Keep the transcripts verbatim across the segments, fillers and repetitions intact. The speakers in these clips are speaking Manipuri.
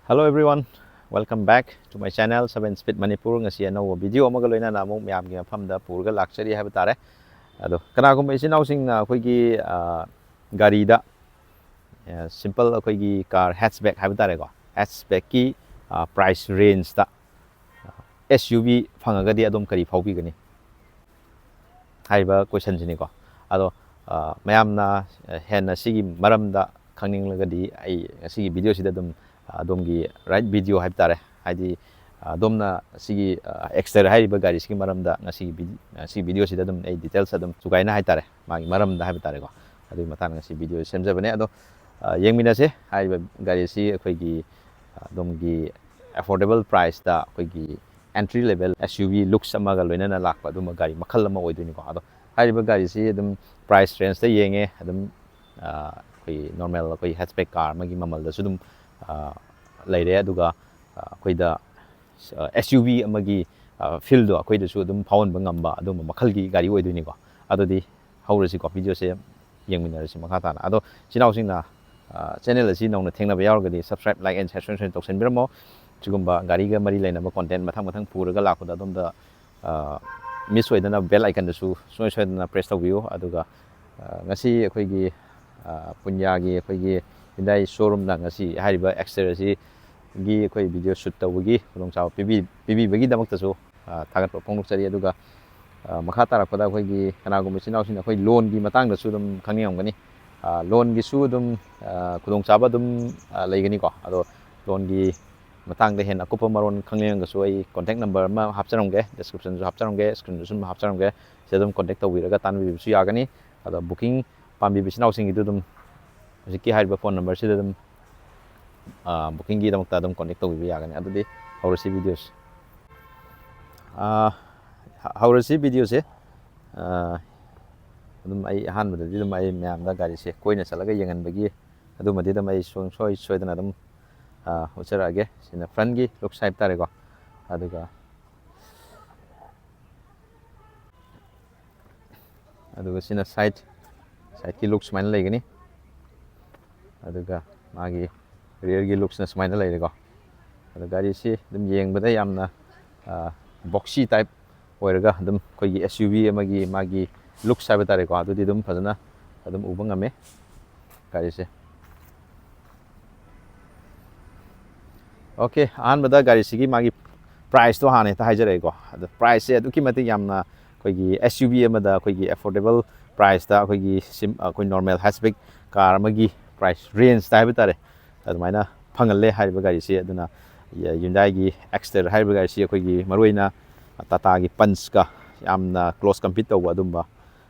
Hello everyone, welcome back to my channel seven Speed Manipur. ꯉꯁꯤ ꯑꯅꯧꯕ video ꯑꯃꯒ ꯂꯣꯏꯅꯅ ꯑꯃꯨꯛ ꯃꯌꯥꯝꯒꯤ ꯃꯐꯝꯗ ꯄꯨꯔꯒ ꯂꯥꯛꯆꯔꯤ ꯍꯥꯏꯕ ꯇꯥꯔꯦ꯫ ꯑꯗꯣ ꯀꯅꯥꯒꯨꯝꯕ ꯏꯆꯤꯟ ꯏꯅꯥꯎꯁꯤꯡꯅ ꯑꯩꯈꯣꯏꯒꯤ, ꯑ, ꯒꯥꯔꯤꯗ, ꯑ, simple ꯑꯩꯈꯣꯏꯒꯤ car hatchback ꯍꯥꯏꯕ ꯇꯥꯔꯦꯀꯣ, hatchbackꯀꯤ, ꯑ, price rangeꯇ SUV ꯐꯪꯉꯒꯗꯤ ꯑꯗꯣꯝ ꯀꯔꯤ ꯐꯥꯎꯕꯤꯒꯅꯤ? ꯍꯥꯏꯔꯤꯕ questionꯁꯤꯅꯤꯀꯣ꯫ ꯑꯗꯣ, ꯑ, ꯃꯌꯥꯝꯅ ꯍꯦꯟꯅ ꯁꯤꯒꯤ ꯃꯔꯝꯗ ꯈꯪꯅꯤꯡꯂꯒꯗꯤ ꯑꯩ ꯉꯁꯤꯒꯤ videoꯁꯤꯗ ꯑꯗꯨꯝ, ꯑ, ꯑꯗꯣꯝꯒꯤ right video ꯍꯥꯏꯕ ꯇꯥꯔꯦ, ꯍꯥꯏꯗꯤ, ꯑ, ꯑꯗꯣꯝꯅ ꯁꯤꯒꯤ, ꯑ, Exter ꯍꯥꯏꯔꯤꯕ ꯒꯥꯔꯤꯁꯤꯒꯤ ꯃꯔꯝꯗ ꯉꯁꯤꯒꯤ ꯚꯤ-, ꯑ, ꯁꯤꯒꯤ videoꯁꯤꯗ ꯑꯗꯨꯝ ꯑꯩ details ꯑꯗꯨꯝ ꯁꯨꯒꯥꯏꯅ ꯍꯥꯏ ꯇꯥꯔꯦ, ꯃꯥꯒꯤ ꯃꯔꯝꯗ ꯍꯥꯏꯕ ꯇꯥꯔꯦꯀꯣ, ꯑꯗꯨꯒꯤ ꯃꯇꯥꯡꯗ ꯉꯁꯤ video ꯁꯦꯝꯖꯕꯅꯦ꯫ ꯑꯗꯣ, ꯑ, ꯌꯦꯡꯃꯤꯟꯅꯁꯦ꯫ ꯍꯥꯏꯔꯤꯕ ꯒꯥꯔꯤꯁꯤ ꯑꯩꯈꯣꯏꯒꯤ, ꯑ, ꯑꯗꯣꯝꯒꯤ affordable priceꯇ ꯑꯩꯈꯣꯏꯒꯤ entry level SUV looks ꯑꯃꯒ ꯂꯣꯏꯅꯅ ꯂꯥꯛꯄ ꯑꯗꯨꯝꯕ ꯒꯥꯔꯤ ꯃꯈꯜ ꯑꯃ ꯑꯣꯏꯗꯣꯏꯅꯤꯀꯣ꯫ ꯑꯗꯣ ꯍꯥꯏꯔꯤꯕ ꯒꯥꯔꯤꯁꯤ ꯑꯗꯨꯝ price rangeꯇ ꯌꯦꯡꯉꯦ, ꯑꯗꯨꯝ, ꯑ, ꯑꯩꯈꯣꯏ normal ꯑꯩꯈꯣꯏ hatchback car ꯑꯃꯒꯤ ꯃꯃꯜꯗꯁꯨ ꯑꯗꯨꯝ, ꯑ, ꯂꯩꯔꯦ꯫ ꯑꯗꯨꯒ, ꯑ, ꯑꯩꯈꯣꯏꯗ, ꯑ, SUV ꯑꯃꯒꯤ, ꯑ, feelꯗꯣ ꯑꯩꯈꯣꯏꯗꯁꯨ ꯑꯗꯨꯝ ꯐꯥꯎꯍꯟꯕ ꯉꯝꯕ ꯑꯗꯨꯝꯕ ꯃꯈꯜꯒꯤ ꯒꯥꯔꯤ ꯑꯣꯏꯗꯣꯏꯅꯤꯀꯣ꯫ ꯑꯗꯨꯗꯤ ꯍꯧꯔꯁꯤꯀꯣ, videoꯁꯦ ꯌꯦꯡꯃꯤꯟꯅꯔꯁꯤ ꯃꯈꯥ ꯇꯥꯅ꯫ ꯑꯗꯣ ꯏꯆꯤꯟ ꯏꯅꯥꯎꯁꯤꯡꯅ, ꯑ, channel ꯑꯁꯤ ꯅꯧꯅ ꯊꯦꯡꯅꯕ ꯌꯥꯎꯔꯒꯗꯤ subscribe, like and share ꯁꯣꯏ ꯁꯣꯏ ꯇꯧꯁꯟꯕꯤꯔꯝꯃꯣ꯫ ꯁꯤꯒꯨꯝꯕ ꯒꯥꯔꯤꯒ ꯃꯔꯤ ꯂꯩꯅꯕ content ꯃꯊꯪ ꯃꯊꯪ ꯄꯨꯔꯒ ꯂꯥꯛꯄꯗ ꯑꯗꯣꯝꯗ, ꯑ, miss ꯑꯣꯏꯗꯅ bell iconꯗꯁꯨ ꯁꯣꯏ ꯁꯣꯏꯗꯅ press ꯇꯧꯕꯤꯌꯨ꯫ ꯑꯗꯨꯒ, ꯑ, ꯉꯁꯤ ꯑꯩꯈꯣꯏꯒꯤ, ꯑ, ꯄꯨꯟꯌꯥꯒꯤ ꯑꯩꯈꯣꯏꯒꯤ Hyundai showroomꯅ ꯉꯁꯤ ꯍꯥꯏꯔꯤꯕ Exter ꯑꯁꯤꯒꯤ ꯑꯩꯈꯣꯏ video shoot ꯇꯧꯕꯒꯤ ꯈꯨꯗꯣꯡꯆꯥꯕ ꯄꯤꯕꯤ-, ꯄꯤꯕꯤꯕꯒꯤꯗꯃꯛꯇꯁꯨ, ꯑ, ꯊꯥꯒꯠꯄ ꯐꯣꯡꯗꯣꯛꯆꯔꯤ꯫ ꯑꯗꯨꯒ, ꯑ, ꯃꯈꯥ ꯇꯥꯔꯛꯄꯗ ꯑꯩꯈꯣꯏꯒꯤ ꯀꯅꯥꯒꯨꯝꯕ ꯏꯆꯤꯟ ꯏꯅꯥꯎꯁꯤꯡꯅ ꯑꯩꯈꯣꯏ loanꯒꯤ ꯃꯇꯥꯡꯗꯁꯨ ꯑꯗꯨꯝ ꯈꯪꯅꯤꯡꯉꯝꯒꯅꯤ꯫ ꯑ, loanꯒꯤꯁꯨ ꯑꯗꯨꯝ, ꯑ, ꯈꯨꯗꯣꯡꯆꯥꯕ ꯑꯗꯨꯝ, ꯑ, ꯂꯩꯒꯅꯤꯀꯣ꯫ ꯑꯗꯣ loanꯒꯤ ꯃꯇꯥꯡꯗ ꯍꯦꯟꯅ ꯑꯀꯨꯞꯄ ꯃꯔꯣꯜ ꯈꯪꯅꯤꯡꯉꯒꯁꯨ ꯑꯩ contact number ꯑꯃ ꯍꯥꯞꯆꯔꯝꯒꯦ, descriptionꯁꯨ ꯍꯥꯞꯆꯔꯝꯒꯦ, screenꯗꯁꯨ ꯑꯗꯨꯝ ꯍꯥꯞꯆꯔꯝꯒꯦ꯫ ꯁꯤꯗ ꯑꯗꯨꯝ contact ꯇꯧꯕꯤꯔꯒ ꯇꯥꯟꯅꯕꯤꯕꯁꯨ ꯌꯥꯒꯅꯤ꯫ ꯑꯗꯣ booking ꯄꯥꯝꯕꯤꯕ ꯏꯆꯤꯟ ꯏꯅꯥꯎꯁꯤꯡꯒꯤꯗꯨ ꯑꯗꯨꯝ ꯍꯧꯖꯤꯛꯀꯤ ꯍꯥꯏꯔꯤꯕ phone numberꯁꯤꯗ ꯑꯗꯨꯝ bookingꯒꯤꯗꯃꯛꯇ ꯑꯗꯨꯝ contact ꯇꯧꯕꯤꯕ ꯌꯥꯒꯅꯤ꯫ ꯑꯗꯨꯗꯤ ꯍꯧꯔꯁꯤ videoꯁꯤ꯫ ꯍꯧꯔꯁꯤ videoꯁꯦ꯫ ꯑꯗꯨꯝ ꯑꯩ ꯑꯍꯥꯟꯕꯗꯗꯤ ꯑꯗꯨꯝ ꯑꯩ ꯃꯌꯥꯝꯗ ꯒꯥꯔꯤꯁꯦ ꯀꯣꯏꯅ ꯆꯠꯂꯒ ꯌꯦꯡꯍꯟꯕꯒꯤ ꯑꯗꯨꯃꯗꯤ ꯑꯗꯨꯝ ꯑꯩ ꯁꯨꯡꯁꯣꯏ ꯁꯣꯏꯗꯅ ꯑꯗꯨꯝ ꯎꯠꯆꯔꯛꯑꯒꯦ꯫ ꯁꯤꯅ frontꯀꯤ looks ꯍꯥꯏꯕ ꯇꯥꯔꯦꯀꯣ꯫ ꯑꯗꯨꯒ ꯑꯗꯨꯒ ꯁꯤꯅ side, sideꯀꯤ look ꯁꯨꯃꯥꯏꯅ ꯂꯩꯒꯅꯤ꯫ ꯑꯗꯨꯒ ꯃꯥꯒꯤ rearꯒꯤ looksꯅ ꯁꯨꯃꯥꯏꯅ ꯂꯩꯔꯦꯀꯣ꯫ ꯑꯗꯣ ꯒꯥꯔꯤꯁꯤ ꯑꯗꯨꯝ ꯌꯦꯡꯕꯗ ꯌꯥꯝꯅ boxy type ꯑꯣꯏꯔꯒ ꯑꯗꯨꯝ ꯑꯩꯈꯣꯏꯒꯤ SUV ꯑꯃꯒꯤ ꯃꯥꯒꯤ looks ꯍꯥꯏꯕ ꯇꯥꯔꯦꯀꯣ, ꯑꯗꯨꯗꯤ ꯑꯗꯨꯝ ꯐꯖꯅ ꯑꯗꯨꯝ ꯎꯕ ꯉꯝꯃꯦ ꯒꯥꯔꯤꯁꯦ꯫ Okay, ꯑꯍꯥꯟꯕꯗ ꯒꯥꯔꯤꯁꯤꯒꯤ ꯃꯥꯒꯤ priceꯇꯣ ꯍꯥꯟꯅ ꯍꯦꯛꯇ ꯍꯥꯏꯖꯔꯛꯑꯦꯀꯣ꯫ ꯑꯗꯣ priceꯁꯦ ꯑꯗꯨꯛꯀꯤ ꯃꯇꯤꯛ ꯌꯥꯝꯅ ꯑꯩꯈꯣꯏꯒꯤ SUV ꯑꯃꯗ ꯑꯩꯈꯣꯏꯒꯤ affordable priceꯇ ꯑꯩꯈꯣꯏꯒꯤ sim-, ꯑꯩꯈꯣꯏ normal hatchback car ꯑꯃꯒꯤ price rangeꯇ ꯍꯥꯏꯕ ꯇꯥꯔꯦ, ꯑꯗꯨꯃꯥꯏꯅ ꯐꯪꯍꯜꯂꯦ ꯍꯥꯏꯔꯤꯕ ꯒꯥꯔꯤꯁꯤ꯫ ꯑꯗꯨꯅ Hyundaiꯒꯤ Exter ꯍꯥꯏꯔꯤꯕ ꯒꯥꯔꯤꯁꯤ ꯑꯩꯈꯣꯏꯒꯤ ꯃꯔꯨꯑꯣꯏꯅ Tataꯒꯤ Punchꯀ ꯌꯥꯝꯅ close compete ꯇꯧꯕ ꯑꯗꯨꯝꯕ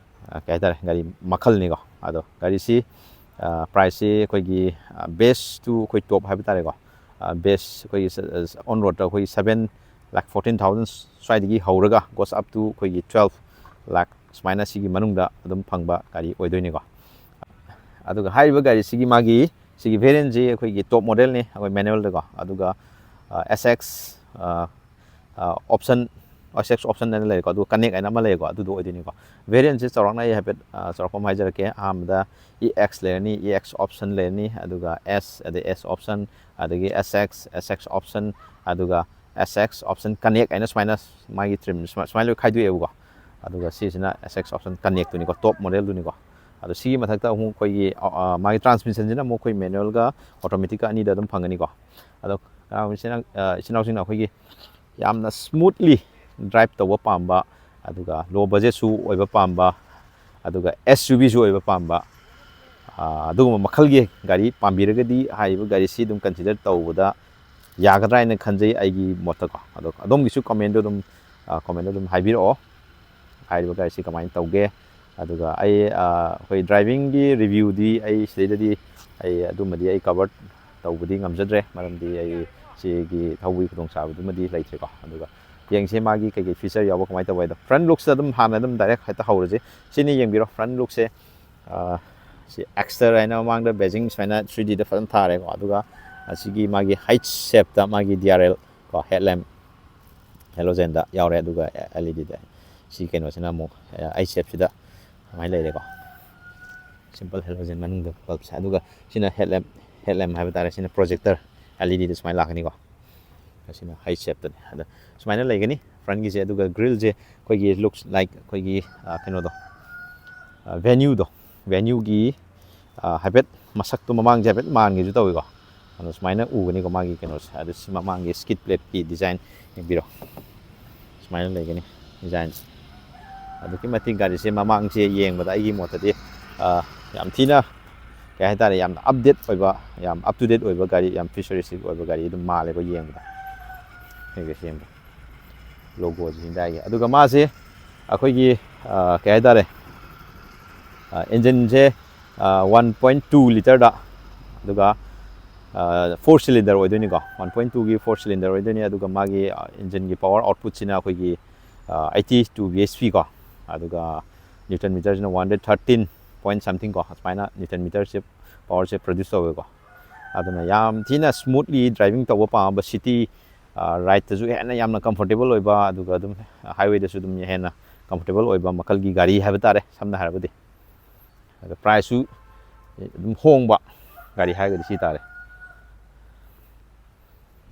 ꯀꯩ ꯍꯥꯏꯇꯥꯔꯦ, ꯒꯥꯔꯤ ꯃꯈꯜꯅꯤꯀꯣ꯫ ꯑꯗꯣ ꯒꯥꯔꯤꯁꯤ priceꯁꯤ ꯑꯩꯈꯣꯏꯒꯤ base to ꯑꯩꯈꯣꯏ top ꯍꯥꯏꯕ ꯇꯥꯔꯦꯀꯣ꯫ Base ꯑꯩꯈꯣꯏꯒꯤ on roadꯇ ꯑꯩꯈꯣꯏꯒꯤ seven lakh fourteen thousand ꯁ꯭ꯋꯥꯏꯗꯒꯤ ꯍꯧꯔꯒ goes up to ꯑꯩꯈꯣꯏꯒꯤ twelve lakh ꯁꯨꯃꯥꯏꯅ ꯁꯤꯒꯤ ꯃꯅꯨꯡꯗ ꯑꯗꯨꯝ ꯐꯪꯕ ꯒꯥꯔꯤ ꯑꯣꯏꯗꯣꯏꯅꯤꯀꯣ꯫ ꯑꯗꯨꯒ ꯍꯥꯏꯔꯤꯕ ꯒꯥꯔꯤꯁꯤꯒꯤ ꯃꯥꯒꯤ ꯁꯤꯒꯤ variantꯁꯤ ꯑꯩꯈꯣꯏꯒꯤ top modelꯅꯤ, ꯑꯩꯈꯣꯏ manualꯗꯀꯣ꯫ ꯑꯗꯨꯒ SX option, SX option ꯍꯥꯏꯅ ꯂꯩꯔꯦꯀꯣ, ꯑꯗꯨꯒ Connect ꯍꯥꯏꯅ ꯑꯃ ꯂꯩꯔꯦꯀꯣ, ꯑꯗꯨꯗꯣ ꯑꯣꯏꯗꯣꯏꯅꯤꯀꯣ꯫ Variantꯁꯦ ꯆꯥꯎꯔꯥꯛꯅ ꯑꯩ ꯍꯥꯏꯐꯦꯠ ꯆꯥꯎꯔꯥꯛꯄ ꯑꯃ ꯍꯥꯏꯖꯔꯛꯀꯦ꯫ ꯑꯍꯥꯟꯕꯗ EX ꯂꯩꯔꯅꯤ, EX option ꯂꯩꯔꯅꯤ, ꯑꯗꯨꯒ S, ꯑꯗꯩ S option, ꯑꯗꯒꯤ SX, SX option, ꯑꯗꯨꯒ SX option Connect ꯍꯥꯏꯅ ꯁꯨꯃꯥꯏꯅ ꯃꯥꯒꯤ trim ꯁꯨꯃꯥꯏ-, ꯁꯨꯃꯥꯏꯅ ꯂꯣꯏ ꯈꯥꯏꯗꯣꯛꯑꯦꯕꯀꯣ꯫ ꯑꯗꯨꯒ ꯁꯤꯁꯤꯅ SX option Connectꯇꯨꯅꯤꯀꯣ, top modelꯗꯨꯅꯤꯀꯣ꯫ ꯑꯗꯣ ꯁꯤꯒꯤ ꯃꯊꯛꯇ ꯑꯃꯨꯛ ꯑꯩꯈꯣꯏꯒꯤ ꯃꯥꯒꯤ transmissionꯁꯤꯅ ꯑꯃꯨꯛ ꯑꯩꯈꯣꯏ manualꯒ automaticꯀ ꯑꯅꯤꯗ ꯑꯗꯨꯝ ꯐꯪꯒꯅꯤꯀꯣ꯫ ꯑꯗꯣ ꯀꯅꯥꯒꯨꯝꯕ ꯏꯆꯤꯟ ꯏꯅꯥꯎꯁꯤꯡꯅ ꯑꯩꯈꯣꯏꯒꯤ ꯌꯥꯝꯅ smoothly drive ꯇꯧꯕ ꯄꯥꯝꯕ, ꯑꯗꯨꯒ low budgetꯁꯨ ꯑꯣꯏꯕ ꯄꯥꯝꯕ, ꯑꯗꯨꯒ SUVꯁꯨ ꯑꯣꯏꯕ ꯄꯥꯝꯕ, ꯑꯗꯨꯒꯨꯝꯕ ꯃꯈꯜꯒꯤ ꯒꯥꯔꯤ ꯄꯥꯝꯕꯤꯔꯒꯗꯤ ꯍꯥꯏꯔꯤꯕ ꯒꯥꯔꯤꯁꯤ ꯑꯗꯨꯝ consider ꯇꯧꯕꯗ ꯌꯥꯒꯗ꯭ꯔꯥ ꯍꯥꯏꯅ ꯈꯟꯖꯩ ꯑꯩꯒꯤ ꯃꯣꯠꯇꯀꯣ꯫ ꯑꯗꯣ ꯑꯗꯣꯝꯒꯤꯁꯨ ꯀꯃꯦꯟꯗꯣ ꯑꯗꯨꯝ ꯀꯃꯦꯟꯗ ꯑꯗꯨꯝ ꯍꯥꯏꯕꯤꯔꯛꯑꯣ, ꯍꯥꯏꯔꯤꯕ ꯒꯥꯔꯤꯁꯤ ꯀꯃꯥꯏꯅ ꯇꯧꯒꯦ꯫ ꯑꯗꯨꯒ ꯑꯩ ꯑꯩꯈꯣꯏ ꯗ꯭ꯔꯥꯏꯚꯤꯡꯒꯤ ꯔꯤꯚ꯭ꯌꯨꯗꯤ ꯑꯩ ꯁꯤꯗꯩꯗꯗꯤ ꯑꯩ ꯑꯗꯨꯃꯗꯤ ꯑꯩ ꯀꯕꯔ ꯇꯧꯕꯗꯤ ꯉꯝꯖꯗ꯭ꯔꯦ, ꯃꯔꯝꯗꯤ ꯑꯩ ꯁꯤꯒꯤ ꯊꯧꯕꯒꯤ ꯈꯨꯗꯣꯡꯆꯥꯕꯗꯨꯃꯗꯤ ꯂꯩꯇ꯭ꯔꯦꯀꯣ꯫ ꯑꯗꯨꯒ ꯌꯦꯡꯁꯦ ꯃꯥꯒꯤ ꯀꯩꯀꯩ ꯐꯤꯆꯔ ꯌꯥꯎꯕ, ꯀꯃꯥꯏꯅ ꯇꯧꯕ ꯍꯥꯏꯗꯣ꯫ ꯐ꯭ꯔꯟ ꯂꯨꯛꯁꯇ ꯑꯗꯨꯝ ꯍꯥꯟꯅ ꯑꯗꯨꯝ ꯗꯥꯏꯔꯦꯛ ꯍꯦꯛꯇ ꯍꯧꯔꯁꯤ꯫ ꯁꯤꯅꯤ, ꯌꯦꯡꯕꯤꯔꯣ, ꯐ꯭ꯔꯟ ꯂꯨꯛꯁꯦ꯫ ꯁꯤ ꯑꯦꯛꯁꯇꯔ ꯍꯥꯏꯅ ꯃꯃꯥꯡꯗ ꯕꯦꯖꯤꯡ ꯁꯨꯃꯥꯏꯅ ꯊ꯭ꯔꯤ ꯗꯤꯗ ꯐꯖꯅ ꯊꯥꯔꯦꯀꯣ꯫ ꯑꯗꯨꯒ ꯑꯁꯤꯒꯤ ꯃꯥꯒꯤ ꯍꯩꯆ ꯁꯦꯞꯇ ꯃꯥꯒꯤ ꯗꯤ ꯑꯥꯔ ꯑꯦꯜ ꯀꯣ, ꯍꯦꯠ ꯂꯦꯝ ꯍꯦꯂꯣꯖꯦꯟꯗ ꯌꯥꯎꯔꯦ꯫ ꯑꯗꯨꯒ ꯑꯦꯜ ꯏ ꯗꯤꯗ ꯁꯤ ꯀꯩꯅꯣꯁꯤꯅ ꯑꯃꯨꯛ ꯑꯩꯆ ꯁꯦꯞꯁꯤꯗ ꯀꯃꯥꯏꯅ ꯂꯩꯔꯦꯀꯣ꯫ ꯁꯤꯝꯄꯜ ꯍꯦꯂꯣꯖꯦꯟ ꯃꯅꯨꯡꯗ ꯕꯜꯕꯁꯦ꯫ ꯑꯗꯨꯒ ꯁꯤꯅ ꯍꯦꯠ ꯂꯦꯝ, ꯍꯦꯠ ꯂꯦꯝ ꯍꯥꯏꯕ ꯇꯥꯔꯦ, ꯁꯤꯅ ꯄ꯭ꯔꯣꯖꯦꯛꯇꯔ, ꯑꯦꯜ ꯏ ꯗꯤꯗ ꯁꯨꯃꯥꯏꯅ ꯂꯥꯛꯀꯅꯤꯀꯣ꯫ ꯑꯁꯤꯅ ꯍꯩꯆ ꯁꯦꯞꯇꯅꯤ꯫ ꯑꯗ ꯁꯨꯃꯥꯏꯅ ꯂꯩꯒꯅꯤ ꯐ꯭ꯔꯟꯒꯤꯁꯦ꯫ ꯑꯗꯨꯒ ꯒ꯭ꯔꯤꯜꯁꯦ ꯑꯩꯈꯣꯏꯒꯤ ꯂꯨꯛꯁ ꯂꯥꯏꯛ ꯑꯩꯈꯣꯏꯒꯤ ꯀꯩꯅꯣꯗꯣ, ꯚꯦꯅ꯭ꯌꯨꯗꯣ, ꯚꯦꯅ꯭ꯌꯨꯒꯤ ꯍꯥꯏꯐꯦꯠ ꯃꯁꯛꯇꯣ ꯃꯃꯥꯡꯁꯦ ꯍꯥꯏꯐꯦꯠ ꯃꯥꯟꯒꯦꯁꯨ ꯇꯧꯋꯤꯀꯣ꯫ ꯑꯗꯣ ꯁꯨꯃꯥꯏꯅ ꯎꯒꯅꯤꯀꯣ ꯃꯥꯒꯤ ꯀꯩꯅꯣꯁꯦ꯫ ꯑꯗꯨ ꯁꯤ ꯃꯃꯥꯡꯒꯤ ꯁ꯭ꯀꯤꯠ ꯄ꯭ꯂꯦꯠꯀꯤ ꯗꯤꯖꯥꯏꯟ ꯌꯦꯡꯕꯤꯔꯣ꯫ ꯁꯨꯃꯥꯏꯅ ꯂꯩꯒꯅꯤ ꯗꯤꯖꯥꯏꯟꯁꯦ꯫ ꯑꯗꯨꯛꯀꯤ ꯃꯇꯤꯛ ꯒꯥꯔꯤꯁꯦ ꯃꯃꯥꯡꯁꯦ ꯌꯦꯡꯕꯗ ꯑꯩꯒꯤ ꯃꯣꯠꯇꯗꯤ ꯌꯥꯝ ꯊꯤꯅ, ꯀꯩ ꯍꯥꯏꯇꯥꯔꯦ, ꯌꯥꯝꯅ ꯑꯞꯗꯦꯠ ꯑꯣꯏꯕ, ꯌꯥꯝ ꯑꯞ ꯇꯨ ꯗꯦꯠ ꯑꯣꯏꯕ ꯒꯥꯔꯤ, ꯌꯥꯝ ꯐ꯭ꯌꯨꯆꯔꯤꯁꯇꯤꯛ ꯑꯣꯏꯕ ꯒꯥꯔꯤ ꯑꯗꯨꯝ ꯃꯥꯜꯂꯦꯕ ꯌꯦꯡꯕꯗ꯫ ꯁꯤꯒ ꯁꯦꯝꯕ ꯂꯣꯒꯣꯁꯦ ꯍꯤꯟꯗꯥꯏꯒꯤ꯫ ꯑꯗꯨꯒ ꯃꯥꯁꯦ ꯑꯩꯈꯣꯏꯒꯤ ꯀꯩ ꯍꯥꯏꯇꯥꯔꯦ, ꯏꯟꯖꯤꯟꯁꯦ ꯋꯥꯟ ꯄꯣꯏꯟ ꯇꯨ ꯂꯤꯇꯔꯗ, ꯑꯗꯨꯒ ꯐꯣꯔ ꯁꯤꯂꯤꯟꯗꯔ ꯑꯣꯏꯗꯣꯏꯅꯤꯀꯣ꯫ ꯋꯥꯟ ꯄꯣꯏꯟ ꯇꯨꯒꯤ ꯐꯣꯔ ꯁꯤꯂꯤꯟꯗꯔ ꯑꯣꯏꯗꯣꯏꯅꯤ꯫ ꯑꯗꯨꯒ ꯃꯥꯒꯤ ꯏꯟꯖꯤꯟꯒꯤ ꯄꯋꯥꯔ ꯑꯥꯎꯠꯄꯨꯠꯁꯤꯅ ꯑꯩꯈꯣꯏꯒꯤ eighty two B H P ꯀꯣ꯫ ꯑꯗꯨꯒ ꯅ꯭ꯌꯨꯇꯟ ꯃꯤꯇꯔꯁꯤꯅ one hundred thirteen point something ꯀꯣ, ꯑꯁꯨꯃꯥꯏꯅ ꯅ꯭ꯌꯨꯇꯟ ꯃꯤꯇꯔꯁꯦ ꯄꯋꯥꯔꯁꯦ ꯄ꯭ꯔꯣꯗ꯭ꯌꯨꯁ ꯇꯧꯋꯦꯀꯣ꯫ ꯑꯗꯨꯅ ꯌꯥꯝ ꯊꯤꯅ ꯁ꯭ꯃꯨꯠꯂꯤ ꯗ꯭ꯔꯥꯏꯚꯤꯡ ꯇꯧꯕ ꯄꯥꯝꯕ, ꯁꯤꯇꯤ ꯔꯥꯏꯗꯇꯁꯨ ꯍꯦꯟꯅ ꯌꯥꯝꯅ ꯀꯝꯐꯣꯔꯇꯦꯕꯜ ꯑꯣꯏꯕ, ꯑꯗꯨꯒ ꯑꯗꯨꯝ ꯍꯥꯏꯋꯦꯗꯁꯨ ꯑꯗꯨꯝ ꯍꯦꯟꯅ ꯀꯝꯐꯣꯔꯇꯦꯕꯜ ꯑꯣꯏꯕ ꯃꯈꯜꯒꯤ ꯒꯥꯔꯤ ꯍꯥꯏꯕ ꯇꯥꯔꯦ, ꯁꯝꯅ ꯍꯥꯏꯔꯕꯗꯤ꯫ ꯑꯗꯣ ꯄ꯭ꯔꯥꯏꯁꯁꯨ ꯑꯗꯨꯝ ꯍꯣꯡꯕ ꯒꯥꯔꯤ ꯍꯥꯏꯔꯒꯗꯤ ꯁꯤ ꯇꯥꯔꯦ꯫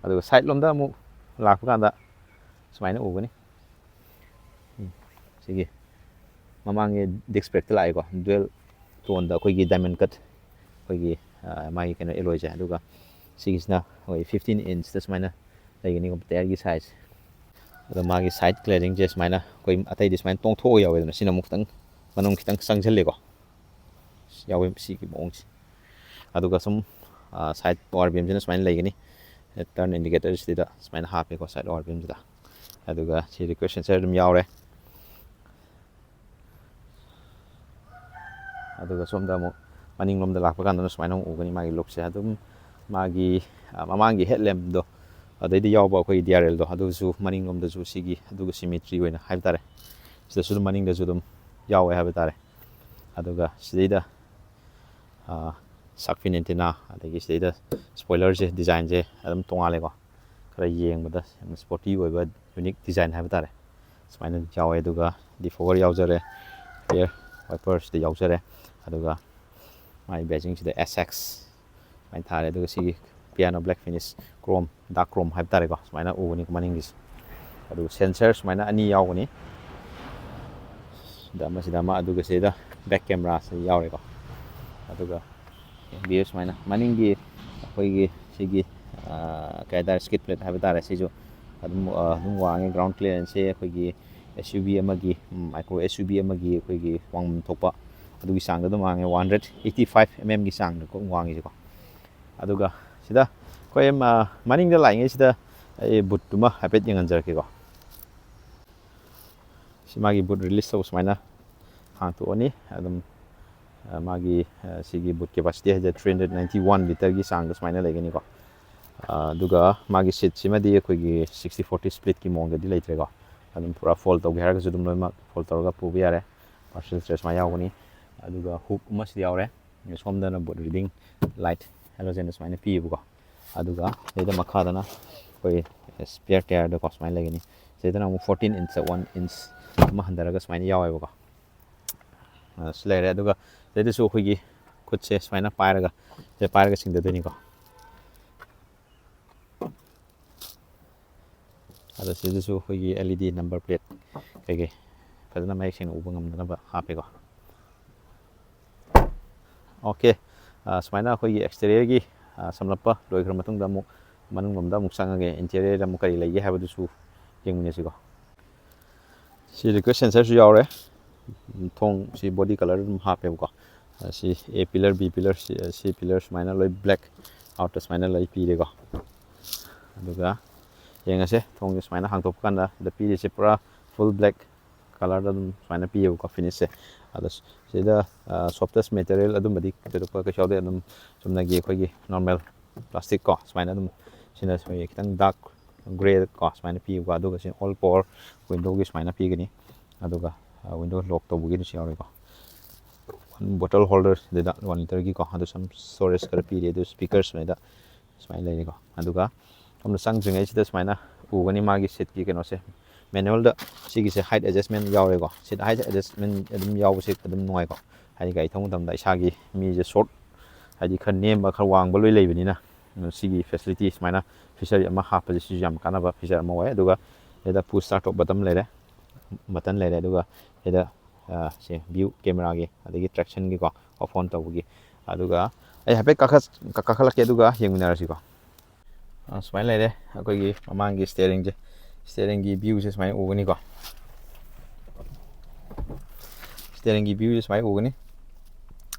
ꯑꯗꯨꯒ ꯁꯥꯏꯠ ꯂꯣꯝꯗ ꯑꯃꯨꯛ ꯂꯥꯛꯄ ꯀꯥꯟꯗ ꯁꯨꯃꯥꯏꯅ ꯎꯒꯅꯤ꯫ ꯎꯝ, ꯁꯤꯒꯤ ꯃꯃꯥꯡꯒꯤ ꯗꯤꯁꯛ ꯕ꯭ꯔꯦꯛꯇ ꯂꯥꯛꯑꯦꯀꯣ, ꯗꯨꯋꯦꯜ ꯇꯣꯟꯗ ꯑꯩꯈꯣꯏꯒꯤ ꯗꯥꯏꯃꯟ ꯀꯠ, ꯑꯩꯈꯣꯏꯒꯤ ꯃꯥꯒꯤ ꯀꯩꯅꯣ ꯑꯦꯂꯣꯏꯁꯦ꯫ ꯑꯗꯨꯒ ꯁꯤꯒꯤꯁꯤꯅ ꯑꯩꯈꯣꯏ ꯐꯤꯐꯇꯤꯟ ꯏꯟꯁꯇ ꯁꯨꯃꯥꯏꯅ ꯂꯩꯒꯅꯤꯀꯣ, ꯇꯌꯔꯒꯤ ꯁꯥꯏꯖ꯫ ꯑꯗꯣ ꯃꯥꯒꯤ ꯁꯥꯏꯠ ꯀ꯭ꯂꯦꯔꯤꯡꯁꯦ ꯁꯨꯃꯥꯏꯅ ꯑꯩꯈꯣꯏ ꯑꯇꯩꯗꯤ ꯁꯨꯃꯥꯏꯅ ꯇꯣꯡꯊꯣꯛꯑꯒ ꯌꯥꯎꯋꯦꯗꯅ, ꯁꯤꯅ ꯑꯃꯨꯛ ꯈꯤꯇꯪ ꯃꯅꯨꯡ ꯈꯤꯇꯪ ꯆꯪꯁꯤꯜꯂꯦꯀꯣ, ꯌꯥꯎꯋꯦ ꯁꯤꯒꯤ ꯃꯑꯣꯡꯁꯦ꯫ ꯑꯗꯨꯒ ꯁꯨꯝ ꯁꯥꯏꯠ ꯄꯋꯥꯔ ꯕꯤꯝꯁꯤꯅ ꯁꯨꯃꯥꯏꯅ ꯂꯩꯒꯅꯤ꯫ turn indicator ꯁꯤꯗ ꯁꯨꯃꯥꯏꯅ ꯍꯥꯞꯄꯦꯀꯣ, side over beamꯁꯤꯗ꯫ ꯑꯗꯨꯒ ꯁꯤ request sensor ꯑꯗꯨꯝ ꯌꯥꯎꯔꯦ꯫ ꯑꯗꯨꯒ ꯁꯣꯝꯗ ꯑꯃꯨꯛ ꯃꯅꯤꯡꯂꯣꯝꯗ ꯂꯥꯛꯄ ꯀꯥꯟꯗꯅ ꯁꯨꯃꯥꯏꯅ ꯑꯃꯨꯛ ꯎꯒꯅꯤ꯫ ꯃꯥꯒꯤ lookꯁꯦ ꯑꯗꯨꯝ ꯃꯥꯒꯤ, ꯑ, ꯃꯃꯥꯡꯒꯤ headlampꯗꯣ, ꯑꯗꯩꯗ ꯌꯥꯎꯕ ꯑꯩꯈꯣꯏꯒꯤ D R Lꯗꯣ, ꯑꯗꯨꯁꯨ ꯃꯅꯤꯡꯂꯣꯝꯗꯁꯨ ꯁꯤꯒꯤ ꯑꯗꯨꯒ symmetry ꯑꯣꯏꯅ ꯍꯥꯏꯕ ꯇꯥꯔꯦ, ꯁꯤꯗꯁꯨ ꯑꯗꯨꯝ ꯃꯅꯤꯡꯗꯁꯨ ꯑꯗꯨꯝ ꯌꯥꯎꯋꯦ ꯍꯥꯏꯕ ꯇꯥꯔꯦ꯫ ꯑꯗꯨꯒ ꯁꯤꯗꯩꯗ, ꯑ, shark fin antenna, ꯑꯗꯒꯤ ꯁꯤꯗꯩꯗ spoilerꯁꯦ, designꯁꯦ ꯑꯗꯨꯝ ꯇꯣꯉꯥꯜꯂꯦꯀꯣ꯫ ꯈꯔ ꯌꯦꯡꯕꯗ ꯌꯥꯝꯅ sporty ꯑꯣꯏꯕ unique design ꯍꯥꯏꯕ ꯇꯥꯔꯦ꯫ ꯁꯨꯃꯥꯏꯅ ꯌꯥꯎꯋꯦ꯫ ꯑꯗꯨꯒ defogger ꯌꯥꯎꯖꯔꯦ, rear wiperꯁꯤꯗ ꯌꯥꯎꯖꯔꯦ꯫ ꯑꯗꯨꯒ ꯃꯥꯒꯤ badgingꯁꯤꯗ S X ꯁꯨꯃꯥꯏꯅ ꯊꯥꯔꯦ꯫ ꯑꯗꯨꯒ ꯁꯤꯒꯤ piano black finish, chrome, dark chrome ꯍꯥꯏꯕ ꯇꯥꯔꯦꯀꯣ, ꯁꯨꯃꯥꯏꯅ ꯎꯒꯅꯤ ꯃꯅꯤꯡꯒꯤꯁꯦ꯫ ꯑꯗꯨꯒ sensor ꯁꯨꯃꯥꯏꯅ ꯑꯅꯤ ꯌꯥꯎꯒꯅꯤ, ꯁꯤꯗ ꯑꯃ, ꯁꯤꯗ ꯑꯃ, ꯑꯗꯨꯒ ꯁꯤꯗ back cameraꯁꯤ ꯌꯥꯎꯔꯦꯀꯣ꯫ ꯑꯗꯨꯒ view ꯁꯨꯃꯥꯏꯅ ꯃꯅꯤꯡꯒꯤ ꯑꯩꯈꯣꯏꯒꯤ ꯁꯤꯒꯤ, ꯑ, ꯀꯩ ꯍꯥꯏꯇꯥꯔꯦ, skid plate ꯍꯥꯏꯕ ꯇꯥꯔꯦ, ꯁꯤꯁꯨ ꯑꯗꯨꯝ, ꯑ, ꯑꯗꯨꯝ ꯋꯥꯡꯉꯦ꯫ Ground clearanceꯁꯦ ꯑꯩꯈꯣꯏꯒꯤ S U V ꯑꯃꯒꯤ, ꯎꯝ, micro S U V ꯑꯃꯒꯤ ꯑꯩꯈꯣꯏꯒꯤ ꯋꯥꯡꯐꯝ ꯊꯣꯛꯄ ꯑꯗꯨꯒꯤ ꯆꯥꯡꯗ ꯑꯗꯨꯝ ꯋꯥꯡꯉꯦ꯫ One hundred eighty five mm ꯒꯤ ꯆꯥꯡꯗ ꯋꯥꯡꯉꯤꯁꯦꯀꯣ꯫ ꯑꯗꯨꯒ ꯁꯤꯗ ꯑꯩꯈꯣꯏ, ꯑ, ꯃꯅꯤꯡꯗ ꯂꯥꯛꯏꯉꯩꯁꯤꯗ ꯑꯩ bootꯇꯨꯃ ꯍꯥꯏꯐꯦꯠ ꯌꯦꯡꯍꯟꯖꯔꯛꯀꯦꯀꯣ꯫ ꯁꯤ ꯃꯥꯒꯤ boot release ꯇꯧꯕ ꯁꯨꯃꯥꯏꯅ ꯍꯥꯡꯇꯣꯛꯑꯅꯤ꯫ ꯑꯗꯨꯝ, ꯑ, ꯃꯥꯒꯤ, ꯑ, ꯁꯤꯒꯤ boot capacity ꯍꯥꯏꯁꯦ three hundred ninety one literꯒꯤ ꯆꯥꯡꯗ ꯁꯨꯃꯥꯏꯅ ꯂꯩꯒꯅꯤꯀꯣ꯫ ꯑ, ꯑꯗꯨꯒ ꯃꯥꯒꯤ seatꯁꯤꯃꯗꯤ ꯑꯩꯈꯣꯏꯒꯤ sixty forty splitꯀꯤ ꯃꯑꯣꯡꯗꯗꯤ ꯂꯩꯇ꯭ꯔꯦꯀꯣ꯫ ꯑꯗꯨꯝ ꯄꯨꯔꯥ fold ꯇꯧꯒꯦ ꯍꯥꯏꯔꯒꯁꯨ ꯑꯗꯨꯝ ꯂꯣꯏꯅꯃꯛ fold ꯇꯧꯔꯒ ꯄꯨꯕ ꯌꯥꯔꯦ꯫ Partial stretch ꯁꯨꯃꯥꯏꯅ ꯌꯥꯎꯒꯅꯤ꯫ ꯑꯗꯨꯒ hook ꯑꯃꯁꯨ ꯌꯥꯎꯔꯦ꯫ ꯁꯣꯝꯗꯅ boot reading light halogen ꯁꯨꯃꯥꯏꯅ ꯄꯤꯌꯦꯕꯀꯣ꯫ ꯑꯗꯨꯒ ꯁꯤꯗꯩꯗ ꯃꯈꯥꯗꯅ ꯑꯩꯈꯣꯏ spare tireꯗꯀꯣ ꯁꯨꯃꯥꯏꯅ ꯂꯩꯒꯅꯤ꯫ ꯁꯤꯗꯩꯗꯅ ꯑꯃꯨꯛ fourteen inch, one inch ꯑꯃ ꯍꯟꯊꯔꯒ ꯁꯨꯃꯥꯏꯅ ꯌꯥꯎꯋꯦꯕꯀꯣ꯫ ꯑ, ꯁꯤ ꯂꯩꯔꯦ꯫ ꯑꯗꯨꯒ ꯁꯤꯗꯩꯗꯁꯨ ꯑꯩꯈꯣꯏꯒꯤ ꯈꯨꯠꯁꯦ ꯁꯨꯃꯥꯏꯅ ꯄꯥꯏꯔꯒ, ꯁꯤꯗ ꯄꯥꯏꯔꯒ ꯆꯤꯡꯊꯗꯣꯏꯅꯤꯀꯣ꯫ ꯑꯗꯣ ꯁꯤꯗꯁꯨ ꯑꯩꯈꯣꯏꯒꯤ L E D number plate ꯀꯩꯀꯩ ꯐꯖꯅ ꯃꯌꯦꯛ ꯁꯦꯡꯅ ꯎꯕ ꯉꯝꯅꯅꯕ ꯍꯥꯞꯄꯦꯀꯣ꯫ Okay, ꯑ, ꯁꯨꯃꯥꯏꯅ ꯑꯩꯈꯣꯏꯒꯤ exteriorꯒꯤ, ꯑ, ꯁꯝꯂꯞꯄ ꯂꯣꯏꯈ꯭ꯔ ꯃꯇꯨꯡꯗ ꯑꯃꯨꯛ ꯃꯅꯨꯡꯂꯣꯝꯗ ꯑꯃꯨꯛ ꯆꯪꯉꯒꯦ, interiorꯗ ꯑꯃꯨꯛ ꯀꯔꯤ ꯂꯩꯒꯦ ꯍꯥꯏꯕꯗꯨꯁꯨ ꯌꯦꯡꯃꯤꯟꯅꯁꯤꯀꯣ꯫ ꯁꯤ request sensorꯁꯨ ꯌꯥꯎꯔꯦ꯫ ꯊꯣꯡ ꯁꯤ body colour ꯑꯗꯨꯝ ꯍꯥꯞꯄꯦꯕꯀꯣ꯫ ꯑ, ꯁꯤ A pillar, B pillar, ꯁꯤ, ꯑ, C pillar ꯁꯨꯃꯥꯏꯅ ꯂꯣꯏ black outꯇ ꯁꯨꯃꯥꯏꯅ ꯂꯣꯏ ꯄꯤꯔꯦꯀꯣ꯫ ꯑꯗꯨꯒ ꯌꯦꯡꯉꯁꯦ, ꯊꯣꯡꯁꯦ ꯁꯨꯃꯥꯏꯅ ꯍꯥꯡꯗꯣꯛꯄ ꯀꯥꯟꯗ ꯁꯤꯗ ꯄꯤꯔꯤꯁꯦ ꯄꯨꯔꯥ full black colourꯗ ꯑꯗꯨꯝ ꯁꯨꯃꯥꯏꯅ ꯄꯤꯌꯦꯕꯀꯣ ꯐꯤꯅꯤꯁꯁꯦ꯫ ꯑꯗꯣ ꯁꯤꯗ softest material ꯑꯗꯨꯝꯕꯗꯤ ꯊꯣꯏꯗꯣꯛꯄ ꯀꯩꯁꯨ ꯌꯥꯎꯗꯦ꯫ ꯑꯗꯨꯝ ꯆꯨꯝꯅꯒꯤ ꯑꯩꯈꯣꯏꯒꯤ normal plastic ꯀꯣ, ꯁꯨꯃꯥꯏꯅ ꯑꯗꯨꯝ ꯁꯤꯅ ꯑꯩꯈꯣꯏꯒꯤ ꯈꯤꯇꯪ dark grey ꯀꯣ, ꯁꯨꯃꯥꯏꯅ ꯄꯤꯌꯦꯕꯀꯣ꯫ ꯑꯗꯨꯒ ꯁꯤ all power windowꯒꯤ ꯁꯨꯃꯥꯏꯅ ꯄꯤꯒꯅꯤ꯫ ꯑꯗꯨꯒ window lock ꯇꯧꯕꯒꯤꯗꯨꯁꯨ ꯌꯥꯎꯔꯤꯀꯣ꯫ Bottle holder ꯁꯤꯗꯩꯗ one litreꯒꯤꯀꯣ, ꯑꯗꯨ some storage ꯈꯔ ꯄꯤꯔꯤ꯫ ꯑꯗꯨ speaker ꯁꯤꯗꯩꯗ ꯁꯨꯃꯥꯏꯅ ꯂꯩꯔꯤꯀꯣ꯫ ꯑꯗꯨꯒ ꯁꯣꯝꯗ ꯆꯪꯗ꯭ꯔꯤꯉꯩꯁꯤꯗ ꯁꯨꯃꯥꯏꯅ ꯎꯒꯅꯤ ꯃꯥꯒꯤ seatꯀꯤ ꯀꯩꯅꯣꯁꯦ꯫ Manualꯗ ꯁꯤꯒꯤꯁꯦ height adjustment ꯌꯥꯎꯔꯦꯀꯣ꯫ Seat height adjustment ꯑꯗꯨꯝ ꯌꯥꯎꯕꯁꯦ ꯑꯗꯨꯝ ꯅꯨꯡꯉꯥꯏꯀꯣ꯫ ꯍꯥꯏꯗꯤ ꯒꯥꯔꯤ ꯊꯧꯕ ꯃꯇꯝꯗ ꯏꯁꯥꯒꯤ ꯃꯤꯁꯦ short, ꯍꯥꯏꯗꯤ ꯈꯔ ꯅꯦꯝꯕ ꯈꯔ ꯋꯥꯡꯕ ꯂꯣꯏ ꯂꯩꯕꯅꯤꯅ, ꯁꯤꯒꯤ facility ꯁꯨꯃꯥꯏꯅ feature ꯑꯃ ꯍꯥꯞꯄꯁꯦ ꯁꯤꯁꯨ ꯌꯥꯝ ꯀꯥꯟꯅꯕ feature ꯑꯃ ꯑꯣꯏ꯫ ꯑꯗꯨꯒ ꯁꯤꯗ push start stop button ꯂꯩꯔꯦ, button ꯂꯩꯔꯦ꯫ ꯑꯗꯨꯒ ꯁꯤꯗ ꯁꯤ view cameraꯒꯤ ꯑꯗꯒꯤ tractionꯒꯤꯀꯣ, off on ꯇꯧꯕꯒꯤ꯫ ꯑꯗꯨꯒ ꯑꯩ ꯍꯥꯏꯐꯦꯠ ꯀꯥꯈꯠ ꯀꯥꯈꯠꯂꯛꯀꯦ, ꯑꯗꯨꯒ ꯌꯦꯡꯃꯤꯟꯅꯔꯁꯤꯀꯣ꯫ ꯁꯨꯃꯥꯏꯅ ꯂꯩꯔꯦ ꯑꯩꯈꯣꯏꯒꯤ ꯃꯃꯥꯡꯒꯤ steeringꯁꯦ꯫ Steeringꯒꯤ viewꯁꯦ ꯁꯨꯃꯥꯏꯅ ꯎꯒꯅꯤꯀꯣ꯫ Steeringꯒꯤ viewꯁꯦ ꯁꯨꯃꯥꯏꯅ ꯎꯒꯅꯤ꯫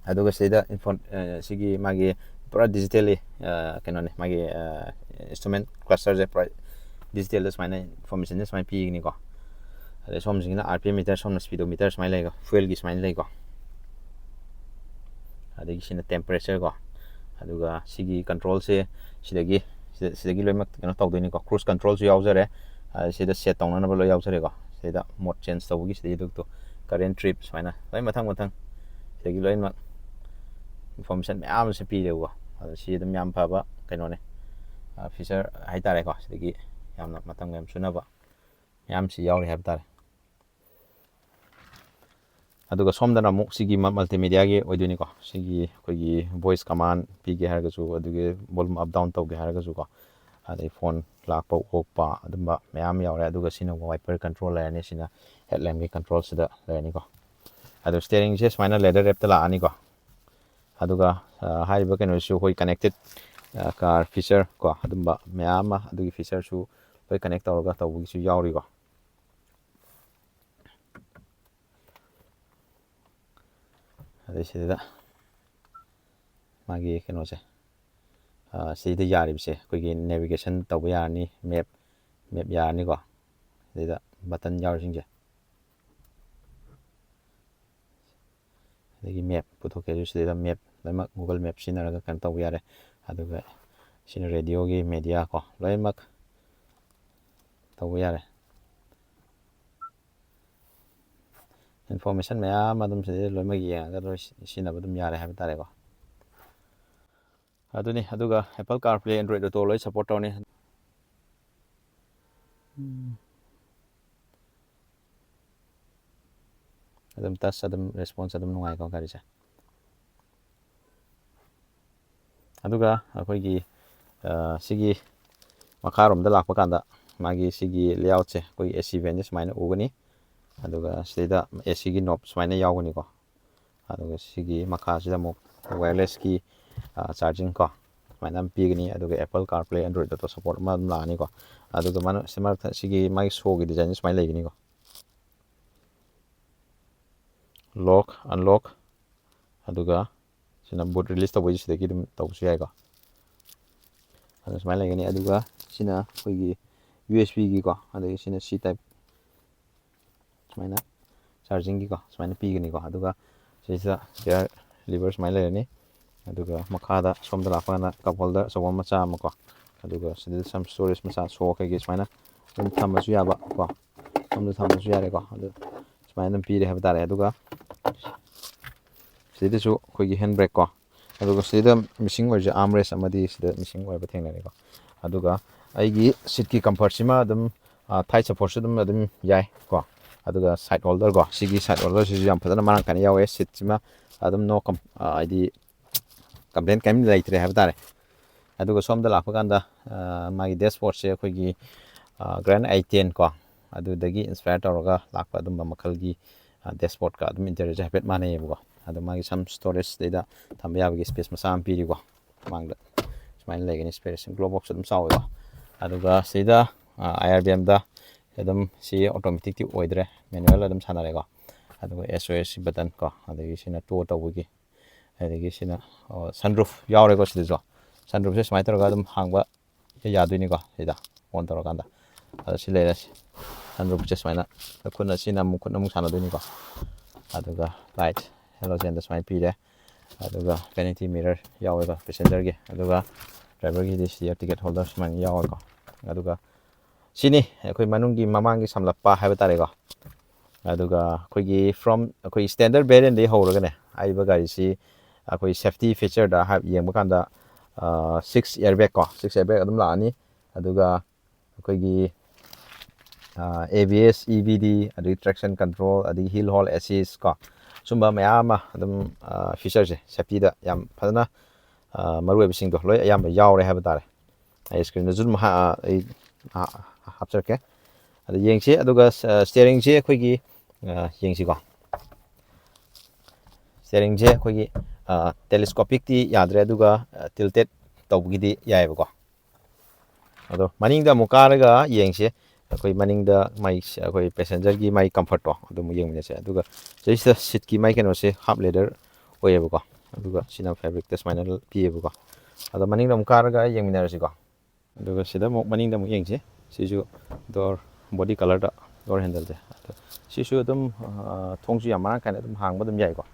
ꯑꯗꯨꯒ ꯁꯤꯗ ꯏꯟꯐꯣꯟ ꯁꯤꯒꯤ ꯃꯥꯒꯤ ꯄꯨꯔꯥ digitally ꯀꯩꯅꯣꯅꯦ, ꯃꯥꯒꯤ instrument clusterꯁꯦ ꯄꯨꯔꯥ digitalꯗ ꯁꯨꯃꯥꯏꯅ informationꯁꯦ ꯁꯨꯃꯥꯏꯅ ꯄꯤꯒꯅꯤꯀꯣ꯫ ꯑꯗꯩ ꯁꯣꯝꯁꯤꯡꯁꯤꯅ R P M meter, ꯁꯣꯝꯅ speedometer ꯁꯨꯃꯥꯏꯅ ꯂꯩꯀꯣ, fuelꯒꯤ ꯁꯨꯃꯥꯏꯅ ꯂꯩꯀꯣ꯫ ꯑꯗꯒꯤ ꯁꯤꯅ temperatureꯀꯣ꯫ ꯑꯗꯨꯒ ꯁꯤꯒꯤ controlꯁꯦ ꯁꯤꯗꯒꯤ ꯁꯤꯗ ꯁꯤꯗꯒꯤ ꯂꯣꯏꯅꯃꯛ ꯀꯩꯅꯣ ꯇꯧꯗꯣꯏꯅꯤꯀꯣ꯫ Cruise controlꯁꯨ ꯌꯥꯎꯖꯔꯦ꯫ ꯁꯤꯗ set ꯇꯧꯅꯅꯕ ꯂꯣꯏ ꯌꯥꯎꯖꯔꯦꯀꯣ꯫ ꯁꯤꯗ mode change ꯇꯧꯕꯒꯤ ꯁꯤꯗꯒꯤ ꯑꯗꯨ current trip ꯁꯨꯃꯥꯏꯅ ꯂꯣꯏ ꯃꯊꯪ ꯃꯊꯪ ꯁꯤꯗꯒꯤ ꯂꯣꯏꯅꯃꯛ information ꯃꯌꯥꯝ ꯑꯃꯁꯨ ꯄꯤꯔꯦꯕꯀꯣ꯫ ꯑꯗꯣ ꯁꯤ ꯑꯗꯨꯝ ꯌꯥꯝ ꯐꯕ ꯀꯩꯅꯣꯅꯦ, feature ꯍꯥꯏꯇꯥꯔꯦꯀꯣ꯫ ꯁꯤꯗꯒꯤ ꯌꯥꯝꯅ ꯃꯇꯝꯒ ꯌꯥꯝ ꯆꯨꯅꯕ ꯃꯌꯥꯝꯁꯤ ꯌꯥꯎꯔꯤ ꯍꯥꯏꯕ ꯇꯥꯔꯦ꯫ ꯑꯗꯨꯒ ꯁꯣꯝꯗꯅ ꯑꯃꯨꯛ ꯁꯤꯒꯤ multimediaꯒꯤ ꯑꯣꯏꯗꯣꯏꯅꯤꯀꯣ꯫ ꯁꯤꯒꯤ ꯑꯩꯈꯣꯏꯒꯤ voice command ꯄꯤꯒꯦ ꯍꯥꯏꯔꯒꯁꯨ, ꯑꯗꯨꯒꯤ volume up down ꯇꯧꯒꯦ ꯍꯥꯏꯔꯒꯁꯨꯀꯣ, ꯑꯗꯩ phone ꯂꯥꯛꯄ ꯑꯣꯛꯄ ꯑꯗꯨꯝꯕ ꯃꯌꯥꯝ ꯌꯥꯎꯔꯦ꯫ ꯑꯗꯨꯒ ꯁꯤꯅ wiper control ꯂꯩꯔꯅꯤ, ꯁꯤꯅ headlampꯀꯤ controlꯁꯤꯗ ꯂꯩꯔꯅꯤꯀꯣ꯫ ꯑꯗꯣ steeringꯁꯦ ꯁꯨꯃꯥꯏꯅ leather wrapꯇ ꯂꯥꯛꯑꯅꯤꯀꯣ꯫ ꯑꯗꯨꯒ ꯍꯥꯏꯔꯤꯕ ꯀꯩꯅꯣꯁꯤꯁꯨ ꯑꯩꯈꯣꯏ connected car feature ꯀꯣ, ꯑꯗꯨꯝꯕ ꯃꯌꯥꯝ ꯑꯃ, ꯑꯗꯨꯒꯤ featureꯁꯨ ꯂꯣꯏ connect ꯇꯧꯔꯒ ꯇꯧꯕꯒꯤꯁꯨ ꯌꯥꯎꯔꯤꯀꯣ꯫ ꯑꯗꯩ ꯁꯤꯗ ꯃꯥꯒꯤ ꯀꯩꯅꯣꯁꯦ, ꯁꯤꯗ ꯌꯥꯔꯤꯕꯁꯦ ꯑꯩꯈꯣꯏꯒꯤ navigation ꯇꯧꯕ ꯌꯥꯔꯅꯤ, map, map ꯌꯥꯔꯅꯤꯀꯣ꯫ ꯁꯤꯗ button ꯌꯥꯎꯔꯤꯁꯤꯡꯁꯦ, ꯑꯗꯒꯤ map ꯄꯨꯊꯣꯛꯀꯦ ꯍꯥꯏꯔꯁꯨ ꯁꯤꯗꯩꯗ map ꯂꯣꯏꯅꯃꯛ Google Map ꯁꯤꯖꯤꯟꯅꯔꯒ ꯀꯩꯅꯣ ꯇꯧꯕ ꯌꯥꯔꯦ꯫ ꯑꯗꯨꯒ ꯁꯤꯅ radioꯒꯤ media ꯀꯣ, ꯂꯣꯏꯅꯃꯛ ꯇꯧꯕ ꯌꯥꯔꯦ꯫ Information ꯃꯌꯥꯝ ꯑꯗꯨꯝ ꯁꯤꯗꯩꯗ ꯂꯣꯏꯅꯃꯛ ꯌꯦꯡꯉꯒ ꯂꯣꯏ ꯁꯤꯖꯤꯟꯅꯕ ꯑꯗꯨꯝ ꯌꯥꯔꯦ ꯍꯥꯏꯕ ꯇꯥꯔꯦꯀꯣ꯫ ꯑꯗꯨꯅꯤ꯫ ꯑꯗꯨꯒ Apple CarPlay, Android Auto ꯂꯣꯏ support ꯇꯧꯔꯅꯤ꯫ ꯎꯝ꯫ ꯑꯗꯨꯝ touch ꯑꯗꯨꯝ response ꯑꯗꯨꯝ ꯅꯨꯡꯉꯥꯏꯀꯣ ꯒꯥꯔꯤꯁꯦ꯫ ꯑꯗꯨꯒ ꯑꯩꯈꯣꯏꯒꯤ, ꯑ, ꯁꯤꯒꯤ ꯃꯈꯥꯔꯣꯝꯗ ꯂꯥꯛꯄ ꯀꯥꯟꯗ ꯃꯥꯒꯤ ꯁꯤꯒꯤ layoutꯁꯦ ꯑꯩꯈꯣꯏꯒꯤ AC ventꯁꯦ ꯁꯨꯃꯥꯏꯅ ꯎꯒꯅꯤ꯫ ꯑꯗꯨꯒ ꯁꯤꯗꯩꯗ ACꯒꯤ knob ꯁꯨꯃꯥꯏꯅ ꯌꯥꯎꯒꯅꯤꯀꯣ꯫ ꯑꯗꯨꯒ ꯁꯤꯒꯤ ꯃꯈꯥꯁꯤꯗ ꯑꯃꯨꯛ wirelessꯀꯤ, ꯑ, charging ꯀꯣ, ꯁꯨꯃꯥꯏꯅ ꯑꯃ ꯄꯤꯒꯅꯤ꯫ ꯑꯗꯨꯒ Apple CarPlay, Android Auto support ꯑꯃ ꯑꯗꯨꯝ ꯂꯥꯛꯑꯅꯤꯀꯣ꯫ ꯑꯗꯨꯒ ꯃꯥꯅ ꯁꯤ ꯃꯔꯛꯇ ꯁꯤꯒꯤ ꯃꯥꯒꯤ showꯒꯤ designꯁꯦ ꯁꯨꯃꯥꯏꯅ ꯂꯩꯒꯅꯤꯀꯣ꯫ Lock, unlock, ꯑꯗꯨꯒ ꯁꯤꯅ boot release ꯇꯧꯕꯩꯁꯦ ꯁꯤꯗꯒꯤ ꯑꯗꯨꯝ ꯇꯧꯕꯁꯨ ꯌꯥꯏꯀꯣ꯫ ꯑꯗꯨ ꯁꯨꯃꯥꯏꯅ ꯂꯩꯒꯅꯤ꯫ ꯑꯗꯨꯒ ꯁꯤꯅ ꯑꯩꯈꯣꯏꯒꯤ USBꯒꯤꯀꯣ, ꯑꯗꯒꯤ ꯁꯤꯅ C type ꯁꯨꯃꯥꯏꯅ chargingꯒꯤꯀꯣ, ꯁꯨꯃꯥꯏꯅ ꯄꯤꯒꯅꯤꯀꯣ꯫ ꯑꯗꯨꯒ ꯁꯤꯁꯤꯗ gear lever ꯁꯨꯃꯥꯏꯅ ꯂꯩꯔꯅꯤ꯫ ꯑꯗꯨꯒ ꯃꯈꯥꯗ ꯁꯣꯝꯗ ꯂꯥꯛꯄ ꯀꯥꯟꯗ cup holder ꯑꯆꯧꯕ ꯃꯆꯥ ꯑꯃꯀꯣ, ꯑꯗꯨꯒ ꯁꯤꯗ some storage ꯃꯆꯥ, sock ꯀꯩꯀꯩ ꯁꯨꯃꯥꯏꯅ ꯑꯗꯨꯝ ꯊꯝꯕꯁꯨ ꯌꯥꯕ ꯀꯣ, ꯁꯣꯝꯗ ꯊꯝꯕꯁꯨ ꯌꯥꯔꯦꯀꯣ꯫ ꯑꯗꯨ ꯁꯨꯃꯥꯏꯅ ꯑꯗꯨꯝ ꯄꯤꯔꯦ ꯍꯥꯏꯕ ꯇꯥꯔꯦ꯫ ꯑꯗꯨꯒ ꯁꯤꯗꯩꯗꯁꯨ ꯑꯩꯈꯣꯏꯒꯤ hand brake ꯀꯣ, ꯑꯗꯨꯒ ꯁꯤꯗ missing ꯑꯣꯏꯔꯤꯁꯦ armrest ꯑꯃꯗꯤ ꯁꯤꯗ missing ꯑꯣꯏꯕ ꯊꯦꯡꯅꯔꯦꯀꯣ꯫ ꯑꯗꯨꯒ ꯑꯩꯒꯤ seatꯀꯤ comfortꯁꯤꯃ ꯑꯗꯨꯝ, ꯑ, thigh supportꯁꯨ ꯑꯗꯨꯝ, ꯑꯗꯨꯝ ꯌꯥꯏ ꯀꯣ꯫ ꯑꯗꯨꯒ side holder ꯀꯣ, ꯁꯤꯒꯤ side holderꯁꯤꯁꯨ ꯌꯥꯝ ꯐꯖꯅ ꯃꯔꯥꯡ ꯀꯥꯏꯅ ꯌꯥꯎꯋꯦ꯫ Seatꯁꯤꯃ ꯑꯗꯨꯝ no com-, ꯑ, ꯍꯥꯏꯗꯤ complaint ꯀꯔꯤꯝ ꯂꯩꯇ꯭ꯔꯦ ꯍꯥꯏꯕ ꯇꯥꯔꯦ꯫ ꯑꯗꯨꯒ ꯁꯣꯝꯗ ꯂꯥꯛꯄ ꯀꯥꯟꯗ, ꯑ, ꯃꯥꯒꯤ dashboardꯁꯦ ꯑꯩꯈꯣꯏꯒꯤ, ꯑ, Grand i ten ꯀꯣ, ꯑꯗꯨꯗꯒꯤ inspire ꯇꯧꯔꯒ ꯂꯥꯛꯄ ꯑꯗꯨꯝꯕ ꯃꯈꯜꯒꯤ, ꯑ, dashboardꯀ ꯑꯗꯨꯝ interiorꯁꯦ ꯍꯥꯏꯐꯦꯠ ꯃꯥꯟꯅꯩꯌꯦꯕꯀꯣ꯫ ꯑꯗꯣ ꯃꯥꯒꯤ some storage ꯁꯤꯗꯩꯗ ꯊꯝꯕ ꯌꯥꯕꯒꯤ space ꯃꯆꯥ ꯑꯃ ꯄꯤꯔꯤꯀꯣ꯫ ꯃꯥꯡꯗ ꯁꯨꯃꯥꯏꯅ ꯂꯩꯒꯅꯤ space꯫ Glove box ꯑꯗꯨꯝ ꯆꯥꯎꯋꯦꯀꯣ꯫ ꯑꯗꯨꯒ ꯁꯤꯗ, ꯑ, IRBMꯗ ꯑꯗꯨꯝ ꯁꯤ automaticꯇꯤ ꯑꯣꯏꯗ꯭ꯔꯦ, manual ꯑꯗꯨꯝ ꯁꯥꯟꯅꯔꯦꯀꯣ꯫ ꯑꯗꯨꯒ SOS button ꯀꯣ, ꯑꯗꯒꯤ ꯁꯤꯅ tow ꯇꯧꯕꯒꯤ, ꯑꯗꯒꯤ ꯁꯤꯅ, ꯑꯣ, sunroof ꯌꯥꯎꯔꯦꯀꯣ ꯁꯤꯗꯁꯨ꯫ ꯁꯟꯔꯨꯞꯁꯦ ꯁꯨꯃꯥꯏꯅ ꯇꯧꯔꯒ ꯑꯗꯨꯝ ꯍꯥꯡꯕ ꯌꯥꯗꯣꯏꯅꯤꯀꯣ, ꯁꯤꯗ ꯑꯣꯟ ꯇꯧꯔꯀꯥꯟꯗ꯫ ꯑꯗꯣ ꯁꯤ ꯂꯩꯔꯦ, ꯁꯟꯔꯨꯞꯁꯦ ꯁꯨꯃꯥꯏꯅ ꯈꯨꯠꯅ ꯁꯤꯅ ꯑꯃꯨꯛ ꯈꯨꯠꯅ ꯑꯃꯨꯛ ꯁꯥꯟꯅꯗꯣꯏꯅꯤꯀꯣ꯫ ꯑꯗꯨꯒ ꯂꯥꯏꯠ ꯍꯦꯂꯣꯖꯦꯟꯗ ꯁꯨꯃꯥꯏꯅ ꯄꯤꯔꯦ꯫ ꯑꯗꯨꯒ ꯚꯦꯅꯤꯇꯤ ꯃꯤꯔꯔ ꯌꯥꯎꯋꯦꯀꯣ ꯄꯦꯁꯦꯟꯖꯔꯒꯤ꯫ ꯑꯗꯨꯒ ꯗ꯭ꯔꯥꯏꯚꯔꯒꯤꯗꯤ ꯁꯤꯗ ꯇꯤꯀꯦꯠ ꯍꯣꯜꯗꯔ ꯁꯨꯃꯥꯏꯅ ꯌꯥꯎꯋꯦꯀꯣ꯫ ꯑꯗꯨꯒ ꯁꯤꯅꯤ ꯑꯩꯈꯣꯏ ꯃꯅꯨꯡꯒꯤ ꯃꯃꯥꯡꯒꯤ ꯁꯝꯂꯞꯄ ꯍꯥꯏꯕ ꯇꯥꯔꯦꯀꯣ꯫ ꯑꯗꯨꯒ ꯑꯩꯈꯣꯏꯒꯤ from ꯑꯩꯈꯣꯏ ꯁ꯭ꯇꯦꯟꯗꯔꯠ ꯚꯦꯔꯤꯌꯟꯗꯒꯤ ꯍꯧꯔꯒꯅꯦ, ꯍꯥꯏꯔꯤꯕ ꯒꯥꯔꯤꯁꯤ ꯑꯩꯈꯣꯏ ꯁꯦꯐꯇꯤ ꯐꯤꯆꯔꯗ ꯍꯥꯏ ꯌꯦꯡꯕ ꯀꯥꯟꯗ ꯁꯤꯛꯁ ꯑꯦꯌꯔꯕꯦꯒ ꯀꯣ, ꯁꯤꯛꯁ ꯑꯦꯌꯔꯕꯦꯒ ꯑꯗꯨꯝ ꯂꯥꯛꯑꯅꯤ꯫ ꯑꯗꯨꯒ ꯑꯩꯈꯣꯏꯒꯤ A B S, E B ꯗꯤ, ꯑꯗꯒꯤ ꯇ꯭ꯔꯦꯛꯁꯟ ꯀꯟꯇ꯭ꯔꯣꯜ, ꯑꯗꯒꯤ ꯍꯤꯜ ꯍꯣꯜ ꯑꯦꯁꯤꯁ ꯀꯣ, ꯁꯨꯝꯕ ꯃꯌꯥꯝ ꯑꯃ ꯑꯗꯨꯝ ꯐꯤꯆꯔꯁꯦ ꯁꯦꯐꯇꯤꯗ ꯌꯥꯝ ꯐꯖꯅ ꯃꯔꯨꯑꯣꯏꯕꯁꯤꯡꯗꯣ ꯂꯣꯏ ꯑꯌꯥꯝꯕ ꯌꯥꯎꯔꯦ ꯍꯥꯏꯕ ꯇꯥꯔꯦ꯫ ꯑꯩ ꯁ꯭ꯀ꯭ꯔꯤꯟꯗꯁꯨ ꯑꯗꯨꯝ ꯍꯥ- ꯑꯩ ꯍꯥ- ꯍꯥꯞꯆꯔꯛꯀꯦ꯫ ꯑꯗ ꯌꯦꯡꯁꯤ꯫ ꯑꯗꯨꯒ ꯁ꯭ꯇꯤꯌꯔꯤꯡꯁꯦ ꯑꯩꯈꯣꯏꯒꯤ ꯌꯦꯡꯁꯤꯀꯣ꯫ ꯁ꯭ꯇꯤꯌꯔꯤꯡꯁꯦ ꯑꯩꯈꯣꯏꯒꯤ ꯇꯦꯂꯤꯁꯀꯣꯄꯤꯛꯇꯤ ꯌꯥꯗ꯭ꯔꯦ, ꯑꯗꯨꯒ ꯇꯤꯜꯇꯦꯠ ꯇꯧꯕꯒꯤꯗꯤ ꯌꯥꯏꯑꯕꯀꯣ꯫ ꯑꯗꯣ ꯃꯅꯤꯡꯗ ꯑꯃꯨꯛ ꯀꯥꯔꯒ ꯌꯦꯡꯁꯦ꯫ ꯑꯩꯈꯣꯏ ꯃꯅꯤꯡꯗ ꯃꯥꯏ ꯑꯩꯈꯣꯏ ꯄꯦꯁꯦꯟꯖꯔꯒꯤ ꯃꯥꯏ ꯀꯝꯐꯔꯠꯇꯣ ꯑꯗꯨ ꯑꯃꯨꯛ ꯌꯦꯡꯃꯤꯟꯅꯁꯦ꯫ ꯑꯗꯨꯒ ꯁꯤꯁꯤꯗ ꯁꯤꯠꯀꯤ ꯃꯥꯏ ꯀꯩꯅꯣꯁꯦ ꯍꯥꯞ ꯂꯦꯗꯔ ꯑꯣꯏꯌꯦꯕꯀꯣ꯫ ꯑꯗꯨꯒ ꯁꯤꯅ ꯐꯦꯕ꯭ꯔꯤꯛꯇ ꯁꯨꯃꯥꯏꯅ ꯄꯤꯌꯦꯕꯀꯣ꯫ ꯑꯗꯣ ꯃꯅꯤꯡꯗ ꯑꯃꯨꯛ ꯀꯥꯔꯒ ꯌꯦꯡꯃꯤꯟꯅꯔꯁꯤꯀꯣ꯫ ꯑꯗꯨꯒ ꯁꯤꯗ ꯑꯃꯨꯛ ꯃꯅꯤꯡꯗ ꯑꯃꯨꯛ ꯌꯦꯡꯁꯤ꯫ ꯁꯤꯁꯨ ꯗꯣꯔ ꯕꯣꯗꯤ ꯀꯂꯔꯗ ꯗꯣꯔ ꯍꯦꯟꯗꯜꯁꯦ꯫ ꯑꯗꯣ ꯁꯤꯁꯨ ꯑꯗꯨꯝ ꯊꯣꯡꯁꯨ ꯌꯥꯝ ꯃꯔꯥꯡ ꯀꯥꯏꯅ ꯑꯗꯨꯝ ꯍꯥꯡꯕ ꯑꯗꯨꯝ ꯌꯥꯏꯀꯣ꯫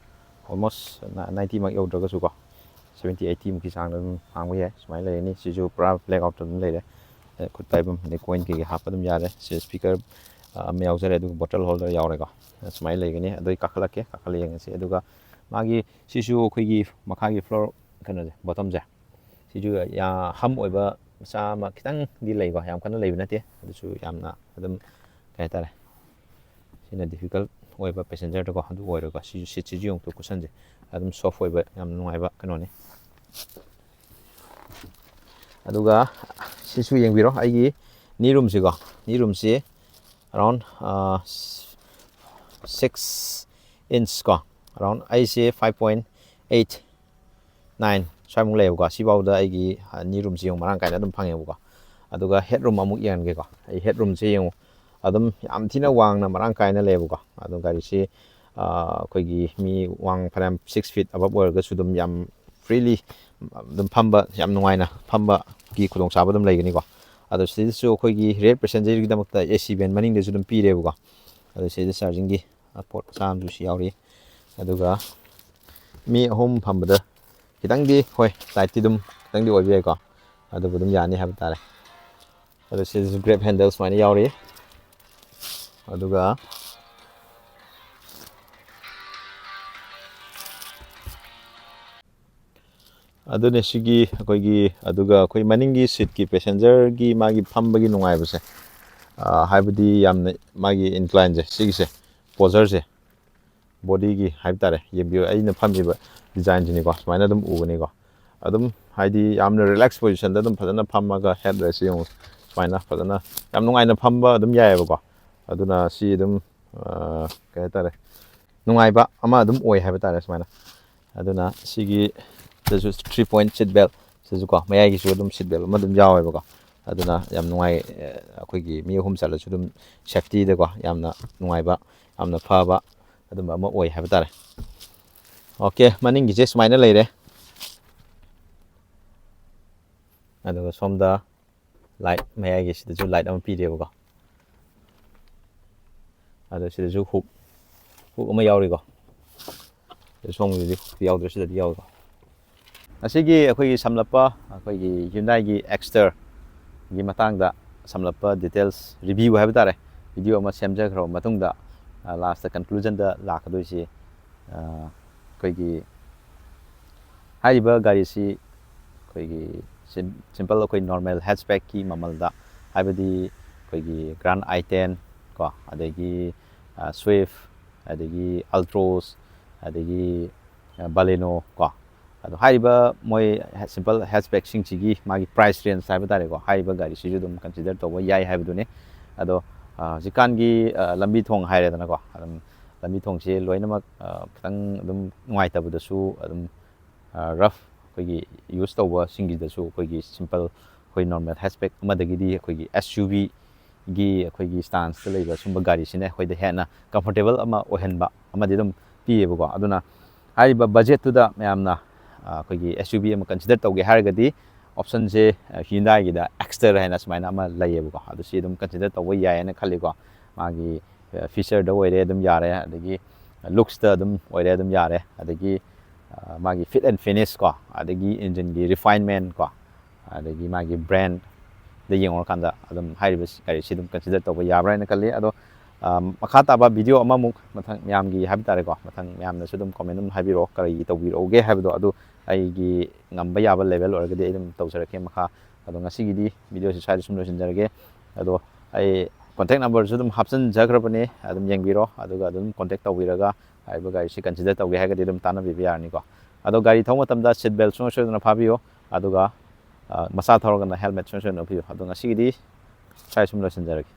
ꯑꯣꯜꯃꯣꯁ ꯅꯥꯏꯟꯇꯤꯃꯛ ꯌꯧꯗ꯭ꯔꯒꯁꯨꯀꯣ, ꯁꯕꯦꯟꯇꯤ ꯑꯩꯠꯇꯤꯃꯨꯛꯀꯤ ꯆꯥꯡꯗ ꯑꯗꯨꯝ ꯍꯥꯡꯕ ꯌꯥꯏ꯫ ꯁꯨꯃꯥꯏꯅ ꯂꯩꯔꯅꯤ꯫ ꯁꯤꯁꯨ ꯄꯨꯔꯥ ꯕ꯭ꯂꯦꯛ ꯑꯥꯎꯠꯇ ꯑꯗꯨꯝ ꯂꯩꯔꯦ꯫ ꯈꯨꯠ ꯄꯥꯏꯐꯝ ꯑꯗꯩ ꯀꯣꯏꯟ ꯀꯩꯀꯩ ꯍꯥꯞꯄ ꯑꯗꯨꯝ ꯌꯥꯔꯦ꯫ ꯁꯤ ꯁ꯭ꯄꯤꯀꯔ ꯑꯃ ꯌꯥꯎꯖꯔꯦ, ꯑꯗꯨꯒ ꯕꯣꯇꯜ ꯍꯣꯜꯗꯔ ꯌꯥꯎꯔꯦꯀꯣ꯫ ꯁꯨꯃꯥꯏꯅ ꯂꯩꯒꯅꯤ꯫ ꯑꯗꯨ ꯑꯩ ꯀꯥꯈꯠꯂꯛꯀꯦ, ꯀꯥꯈꯠꯂ ꯌꯦꯡꯉꯁꯤ꯫ ꯑꯗꯨꯒ ꯃꯥꯒꯤ ꯁꯤꯁꯨ ꯑꯩꯈꯣꯏꯒꯤ ꯃꯈꯥꯒꯤ ꯐ꯭ꯂꯣꯔ ꯀꯩꯅꯣꯁꯦ, ꯕꯣꯇꯝꯁꯦ, ꯁꯤꯁꯨ ꯍꯝ ꯑꯣꯏꯕ ꯃꯆꯥ ꯑꯃ ꯈꯤꯇꯪꯗꯤ ꯂꯩꯀꯣ, ꯌꯥꯝ ꯀꯟꯅ ꯂꯩꯕ ꯅꯠꯇꯦ꯫ ꯑꯗꯨꯁꯨ ꯌꯥꯝꯅ ꯑꯗꯨꯝ ꯀꯩ ꯍꯥꯏꯇꯥꯔꯦ, ꯁꯤꯅ ꯗꯤꯐꯤꯀꯜꯠ ꯑꯣꯏꯕ ꯄꯦꯁꯦꯟꯖꯔꯗꯀꯣ ꯑꯗꯨ ꯑꯣꯏꯔꯣꯏꯀꯣ꯫ ꯁꯤꯁꯨ ꯁꯤꯠꯁꯤꯁꯨ ꯌꯦꯡꯉꯨ, ꯀꯨꯁꯟꯁꯦ ꯑꯗꯨꯝ ꯁꯣꯐ ꯑꯣꯏꯕ ꯌꯥꯝ ꯅꯨꯡꯉꯥꯏꯕ ꯀꯩꯅꯣꯅꯤ꯫ ꯑꯗꯨꯒ ꯁꯤꯁꯨ ꯌꯦꯡꯕꯤꯔꯣ, ꯑꯩꯒꯤ ꯅꯤ ꯔꯨꯝꯁꯤꯀꯣ, ꯅꯤ ꯔꯨꯝꯁꯤ ꯑꯦꯔꯥꯎꯟ ꯁꯤꯛꯁ ꯏꯟꯁ ꯀꯣ, ꯑꯦꯔꯥꯎꯟ ꯑꯩꯁꯦ ꯐꯥꯏꯚ ꯄꯣꯏꯟ ꯑꯩꯠ ꯅꯥꯏꯟ ꯁ꯭ꯋꯥꯏꯃꯨꯛ ꯂꯩꯌꯦꯕꯀꯣ꯫ ꯁꯤꯐꯥꯎꯗ ꯑꯩꯒꯤ ꯅꯤ ꯔꯨꯝꯁꯤ ꯌꯦꯡꯉꯨ, ꯃꯔꯥꯡ ꯀꯥꯏꯅ ꯑꯗꯨꯝ ꯐꯪꯉꯦꯕꯀꯣ꯫ ꯑꯗꯨꯒ ꯍꯦꯠ ꯔꯨꯝ ꯑꯃꯨꯛ ꯌꯦꯡꯍꯟꯒꯦꯀꯣ꯫ ꯑꯩ ꯍꯦꯠ ꯔꯨꯝꯁꯦ ꯌꯦꯡꯉꯨ, ꯑꯗꯨꯝ ꯌꯥꯝ ꯊꯤꯅ ꯋꯥꯡꯅ ꯃꯔꯥꯡ ꯀꯥꯏꯅ ꯂꯩꯌꯦꯕꯀꯣ꯫ ꯑꯗꯨ ꯒꯥꯔꯤꯁꯤ ꯑꯩꯈꯣꯏꯒꯤ ꯃꯤ ꯋꯥꯡ ꯐꯅꯌꯥꯝ ꯁꯤꯛꯁ ꯐꯤꯠ ꯑꯕꯞ ꯑꯣꯏꯔꯒꯁꯨ ꯑꯗꯨꯝ ꯌꯥꯝ ꯐ꯭ꯔꯤꯂꯤ ꯑꯗꯨꯝ ꯐꯝꯕ ꯌꯥꯝ ꯅꯨꯡꯉꯥꯏꯅ ꯐꯝꯕꯒꯤ ꯈꯨꯗꯣꯡꯆꯥꯕ ꯑꯗꯨꯝ ꯂꯩꯒꯅꯤꯀꯣ꯫ ꯑꯗꯣ ꯁꯤꯗꯁꯨ ꯑꯩꯈꯣꯏꯒꯤ rear passengerꯒꯤꯗꯃꯛꯇ AC vent ꯃꯅꯤꯡꯗꯁꯨ ꯑꯗꯨꯝ ꯄꯤꯔꯦꯕꯀꯣ꯫ ꯑꯗꯣ ꯁꯤꯗ chargingꯒꯤ port ꯃꯆꯥ ꯑꯃꯁꯨ ꯁꯤ ꯌꯥꯎꯔꯤ꯫ ꯑꯗꯨꯒ ꯃꯤ ꯑꯍꯨꯝ ꯐꯝꯕꯗ ꯈꯤꯇꯪꯗꯤ, ꯍꯣꯏ, ꯇꯥꯏꯠꯇꯤ ꯑꯗꯨꯝ ꯈꯤꯇꯪꯗꯤ ꯑꯣꯏꯕ ꯌꯥꯏꯀꯣ, ꯑꯗꯨꯕꯨ ꯑꯗꯨꯝ ꯌꯥꯅꯤ ꯍꯥꯏꯕ ꯇꯥꯔꯦ꯫ ꯑꯗꯣ ꯁꯤꯗꯁꯨ grab handle ꯁꯨꯃꯥꯏꯅ ꯌꯥꯎꯔꯤ꯫ ꯑꯗꯨꯒ ꯑꯗꯨꯅꯦ ꯁꯤꯒꯤ ꯑꯩꯈꯣꯏꯒꯤ, ꯑꯗꯨꯒ ꯑꯩꯈꯣꯏ ꯃꯅꯤꯡꯒꯤ seatꯀꯤ passengerꯒꯤ ꯃꯥꯒꯤ ꯐꯝꯕꯒꯤ ꯅꯨꯡꯉꯥꯏꯕꯁꯦ, ꯑ, ꯍꯥꯏꯕꯗꯤ ꯌꯥꯝꯅ ꯃꯥꯒꯤ inclineꯁꯦ, ꯁꯤꯒꯤꯁꯦ, postureꯁꯦ, bodyꯒꯤ ꯍꯥꯏꯕ ꯇꯥꯔꯦ, ꯌꯦꯡꯕꯤꯌꯨ, ꯑꯩꯅ ꯐꯝꯃꯤꯕ designꯁꯤꯅꯤꯀꯣ, ꯁꯨꯃꯥꯏꯅ ꯑꯗꯨꯝ ꯎꯒꯅꯤꯀꯣ꯫ ꯑꯗꯨꯝ ꯍꯥꯏꯗꯤ ꯌꯥꯝꯅ relax positionꯗ ꯑꯗꯨꯝ ꯐꯖꯅ ꯐꯝꯃꯒ headrestꯁꯦ ꯌꯦꯡꯉꯨ, ꯁꯨꯃꯥꯏꯅ ꯐꯖꯅ ꯌꯥꯝ ꯅꯨꯡꯉꯥꯏꯅ ꯐꯝꯕ ꯑꯗꯨꯝ ꯌꯥꯏꯑꯕꯀꯣ꯫ ꯑꯗꯨꯅ ꯁꯤ ꯑꯗꯨꯝ, ꯑ, ꯀꯩ ꯍꯥꯏꯇꯥꯔꯦ, ꯅꯨꯡꯉꯥꯏꯕ ꯑꯃ ꯑꯗꯨꯝ ꯑꯣꯏ ꯍꯥꯏꯕ ꯇꯥꯔꯦ ꯁꯨꯃꯥꯏꯅ꯫ ꯑꯗꯨꯅ ꯁꯤꯒꯤ ꯁꯤꯗꯁꯨ three point seat belt, ꯁꯤꯁꯨꯀꯣ, ꯃꯌꯥꯏꯒꯤꯁꯨ ꯑꯗꯨꯝ seat belt ꯑꯃ ꯑꯗꯨꯝ ꯌꯥꯎꯋꯦꯕꯀꯣ꯫ ꯑꯗꯨꯅ ꯌꯥꯝ ꯅꯨꯡꯉꯥꯏ, ꯑ, ꯑꯩꯈꯣꯏꯒꯤ ꯃꯤ ꯑꯍꯨꯝ ꯆꯠꯂꯁꯨ ꯑꯗꯨꯝ safetyꯗꯀꯣ ꯌꯥꯝꯅ ꯅꯨꯡꯉꯥꯏꯕ, ꯌꯥꯝꯅ ꯐꯕ ꯑꯗꯨꯝꯕ ꯑꯃ ꯑꯣꯏ ꯍꯥꯏꯕ ꯇꯥꯔꯦ꯫ Okay, ꯃꯅꯤꯡꯒꯤꯁꯦ ꯁꯨꯃꯥꯏꯅ ꯂꯩꯔꯦ꯫ ꯑꯗꯨꯒ ꯁꯣꯝꯗ light, ꯃꯌꯥꯏꯒꯤꯁꯤꯗꯁꯨ light ꯑꯃ ꯄꯤꯔꯦꯕꯀꯣ꯫ ꯑꯗꯣ ꯁꯤꯗꯁꯨ hook, hook ꯑꯃ ꯌꯥꯎꯔꯤꯀꯣ꯫ ꯑꯗꯣ ꯁꯣꯝꯒꯤꯗꯤ hook ꯌꯥꯎꯗ꯭ꯔꯦ, ꯁꯤꯗꯗꯤ ꯌꯥꯎꯔꯤꯀꯣ꯫ ꯑꯁꯤꯒꯤ ꯑꯩꯈꯣꯏꯒꯤ ꯁꯝꯂꯞꯄ, ꯑꯩꯈꯣꯏꯒꯤ Hyundaiꯒꯤ Exterꯒꯤ ꯃꯇꯥꯡꯗ ꯁꯝꯂꯞꯄ details review ꯍꯥꯏꯕ ꯇꯥꯔꯦ, video ꯑꯃ ꯁꯦꯝꯖꯈ꯭ꯔꯕ ꯃꯇꯨꯡꯗ, ꯑ, lastꯇ conclusionꯗ ꯂꯥꯛꯀꯗꯣꯏꯁꯤ, ꯑ, ꯑꯩꯈꯣꯏꯒꯤ ꯍꯥꯏꯔꯤꯕ ꯒꯥꯔꯤꯁꯤ ꯑꯩꯈꯣꯏꯒꯤ sim-, simple ꯑꯩꯈꯣꯏ normal hatchbackꯀꯤ ꯃꯃꯜꯗ, ꯍꯥꯏꯕꯗꯤ ꯑꯩꯈꯣꯏꯒꯤ Grand i ten ꯀꯣ, ꯑꯗꯒꯤ, ꯑ, Swift, ꯑꯗꯒꯤ Altroz, ꯑꯗꯒꯤ, ꯑ, Baleno ꯀꯣ, ꯑꯗꯣ ꯍꯥꯏꯔꯤꯕ ꯃꯣꯏ simple hatchbackꯁꯤꯡꯁꯤꯒꯤ ꯃꯥꯒꯤ price range ꯍꯥꯏꯕ ꯇꯥꯔꯦꯀꯣ, ꯍꯥꯏꯔꯤꯕ ꯒꯥꯔꯤꯁꯤꯁꯨ ꯑꯗꯨꯝ consider ꯇꯧꯕ ꯌꯥꯏ ꯍꯥꯏꯕꯗꯨꯅꯤ꯫ ꯑꯗꯣ, ꯑ, ꯍꯧꯖꯤꯛꯀꯥꯟꯒꯤ, ꯑ, ꯂꯝꯕꯤ ꯊꯣꯡ ꯍꯥꯏꯔꯦꯗꯅꯀꯣ, ꯑꯗꯨꯝ ꯂꯝꯕꯤ ꯊꯣꯡꯁꯦ ꯂꯣꯏꯅꯃꯛ, ꯑ, ꯈꯤꯇꯪ ꯑꯗꯨꯝ ꯅꯨꯡꯉꯥꯏꯇꯕꯗꯁꯨ ꯑꯗꯨꯝ, ꯑ, rough ꯑꯩꯈꯣꯏꯒꯤ use ꯇꯧꯕꯁꯤꯡꯒꯤꯗꯁꯨ ꯑꯩꯈꯣꯏꯒꯤ simple ꯑꯩꯈꯣꯏ normal hatchback ꯑꯃꯗꯒꯤꯗꯤ ꯑꯩꯈꯣꯏꯒꯤ SUVꯒꯤ ꯑꯩꯈꯣꯏꯒꯤ stanceꯇ ꯂꯩꯕ ꯁꯨꯝꯕ ꯒꯥꯔꯤꯁꯤꯅ ꯑꯩꯈꯣꯏꯗ ꯍꯦꯟꯅ comfortable ꯑꯃ ꯑꯣꯏꯍꯟꯕ ꯑꯃꯗꯤ ꯑꯗꯨꯝ ꯄꯤꯌꯦꯕꯀꯣ꯫ ꯑꯗꯨꯅ ꯍꯥꯏꯔꯤꯕ budgetꯇꯨꯗ ꯃꯌꯥꯝꯅ, ꯑꯩꯈꯣꯏꯒꯤ ꯑꯦꯁ ꯌꯨ ꯚꯤ ꯑꯃ ꯀꯟꯁꯤꯗꯔ ꯇꯧꯒꯦ ꯍꯥꯏꯔꯒꯗꯤ, ꯑꯣꯞꯁꯟꯁꯦ ꯍ꯭ꯌꯨꯟꯗꯥꯏꯒꯤꯗ ꯑꯦꯛꯁꯇꯔ ꯍꯥꯏꯅ ꯁꯨꯃꯥꯏꯅ ꯑꯃ ꯂꯩꯌꯦꯕꯀꯣ꯫ ꯑꯗꯨ ꯁꯤ ꯑꯗꯨꯝ ꯀꯟꯁꯤꯗꯔ ꯇꯧꯕ ꯌꯥꯏꯌꯦꯅ ꯈꯜꯂꯤꯀꯣ꯫ ꯃꯥꯒꯤ ꯐꯤꯆꯔꯗ ꯑꯣꯏꯔꯦ ꯑꯗꯨꯝ ꯌꯥꯔꯦ, ꯑꯗꯒꯤ ꯂꯨꯛꯁꯇ ꯑꯗꯨꯝ ꯑꯣꯏꯔꯦ ꯑꯗꯨꯝ ꯌꯥꯔꯦ, ꯑꯗꯒꯤ ꯃꯥꯒꯤ ꯐꯤꯠ ꯑꯦꯟ ꯐꯤꯅꯤꯁ ꯀꯣ, ꯑꯗꯒꯤ ꯏꯟꯖꯤꯟꯒꯤ ꯔꯤꯐꯥꯏꯟꯃꯦꯟ ꯀꯣ, ꯑꯗꯒꯤ ꯃꯥꯒꯤ ꯕ꯭ꯔꯦꯟꯗ ꯌꯦꯡꯉꯨꯔꯀꯥꯟꯗ ꯑꯗꯨꯝ ꯍꯥꯏꯔꯤꯕ ꯒꯥꯔꯤꯁꯤ ꯑꯗꯨꯝ ꯀꯟꯁꯤꯗꯔ ꯇꯧꯕ ꯌꯥꯕ꯭ꯔꯥ ꯍꯥꯏꯅ ꯈꯜꯂꯤ꯫ ꯑꯗꯣ ꯃꯈꯥ ꯇꯥꯕ ꯚꯤꯗꯤꯑꯣ ꯑꯃꯃꯨꯛ ꯃꯊꯪ ꯃꯌꯥꯝꯒꯤ ꯍꯥꯏꯕ ꯇꯥꯔꯦꯀꯣ, ꯃꯊꯪ ꯃꯌꯥꯝꯅꯁꯨ ꯑꯗꯨꯝ ꯀꯣꯃꯦꯟ ꯑꯗꯨꯝ ꯍꯥꯏꯕꯤꯔꯛꯑꯣ, ꯀꯔꯤ ꯇꯧꯕꯤꯔꯛꯎꯒꯦ ꯍꯥꯏꯕꯗꯣ꯫ ꯑꯗꯨ ꯑꯩꯒꯤ ꯉꯝꯕ ꯌꯥꯕ ꯂꯦꯚꯦꯜ ꯑꯣꯏꯔꯒꯗꯤ ꯑꯩ ꯑꯗꯨꯝ ꯇꯧꯖꯔꯛꯀꯦ ꯃꯈꯥ꯫ ꯑꯗꯣ ꯉꯁꯤꯒꯤꯗꯤ ꯚꯤꯗꯤꯑꯣꯁꯤ ꯁ꯭ꯋꯥꯏꯗ ꯁꯨꯝ ꯂꯣꯏꯁꯤꯟꯖꯔꯒꯦ꯫ ꯑꯗꯣ ꯑꯩ ꯀꯣꯟꯇꯦꯛ ꯅꯝꯕꯔꯁꯨ ꯑꯗꯨꯝ ꯍꯥꯞꯆꯤꯟꯖꯈ꯭ꯔꯕꯅꯦ, ꯑꯗꯨꯝ ꯌꯦꯡꯕꯤꯔꯣ꯫ ꯑꯗꯨꯒ ꯑꯗꯨꯝ ꯀꯣꯟꯇꯦꯛ ꯇꯧꯕꯤꯔꯒ ꯍꯥꯏꯔꯤꯕ ꯒꯥꯔꯤꯁꯤ ꯀꯟꯁꯤꯗꯔ ꯇꯧꯒꯦ ꯍꯥꯏꯔꯒꯗꯤ ꯑꯗꯨꯝ ꯇꯥꯟꯅꯕꯤꯕ ꯌꯥꯔꯅꯤꯀꯣ꯫ ꯑꯗꯣ ꯒꯥꯔꯤ ꯊꯧꯕ ꯃꯇꯝꯗ ꯁꯤꯠ ꯕꯦꯜ ꯁꯨꯡꯁꯣꯏ ꯁꯣꯏꯗꯅ ꯐꯥꯕꯤꯌꯨ, ꯑꯗꯨꯒ ꯃꯆꯥ ꯊꯧꯔꯒꯅ ꯍꯦꯜꯃꯦꯠ ꯁꯨꯡꯁꯣꯏ ꯁꯣꯏꯗꯅ ꯎꯞꯄꯤꯌꯨ꯫ ꯑꯗꯣ ꯉꯁꯤꯒꯤꯗꯤ ꯁ꯭ꯋꯥꯏ ꯁꯨꯝ ꯂꯣꯏꯁꯤꯟꯖꯔꯒꯦ꯫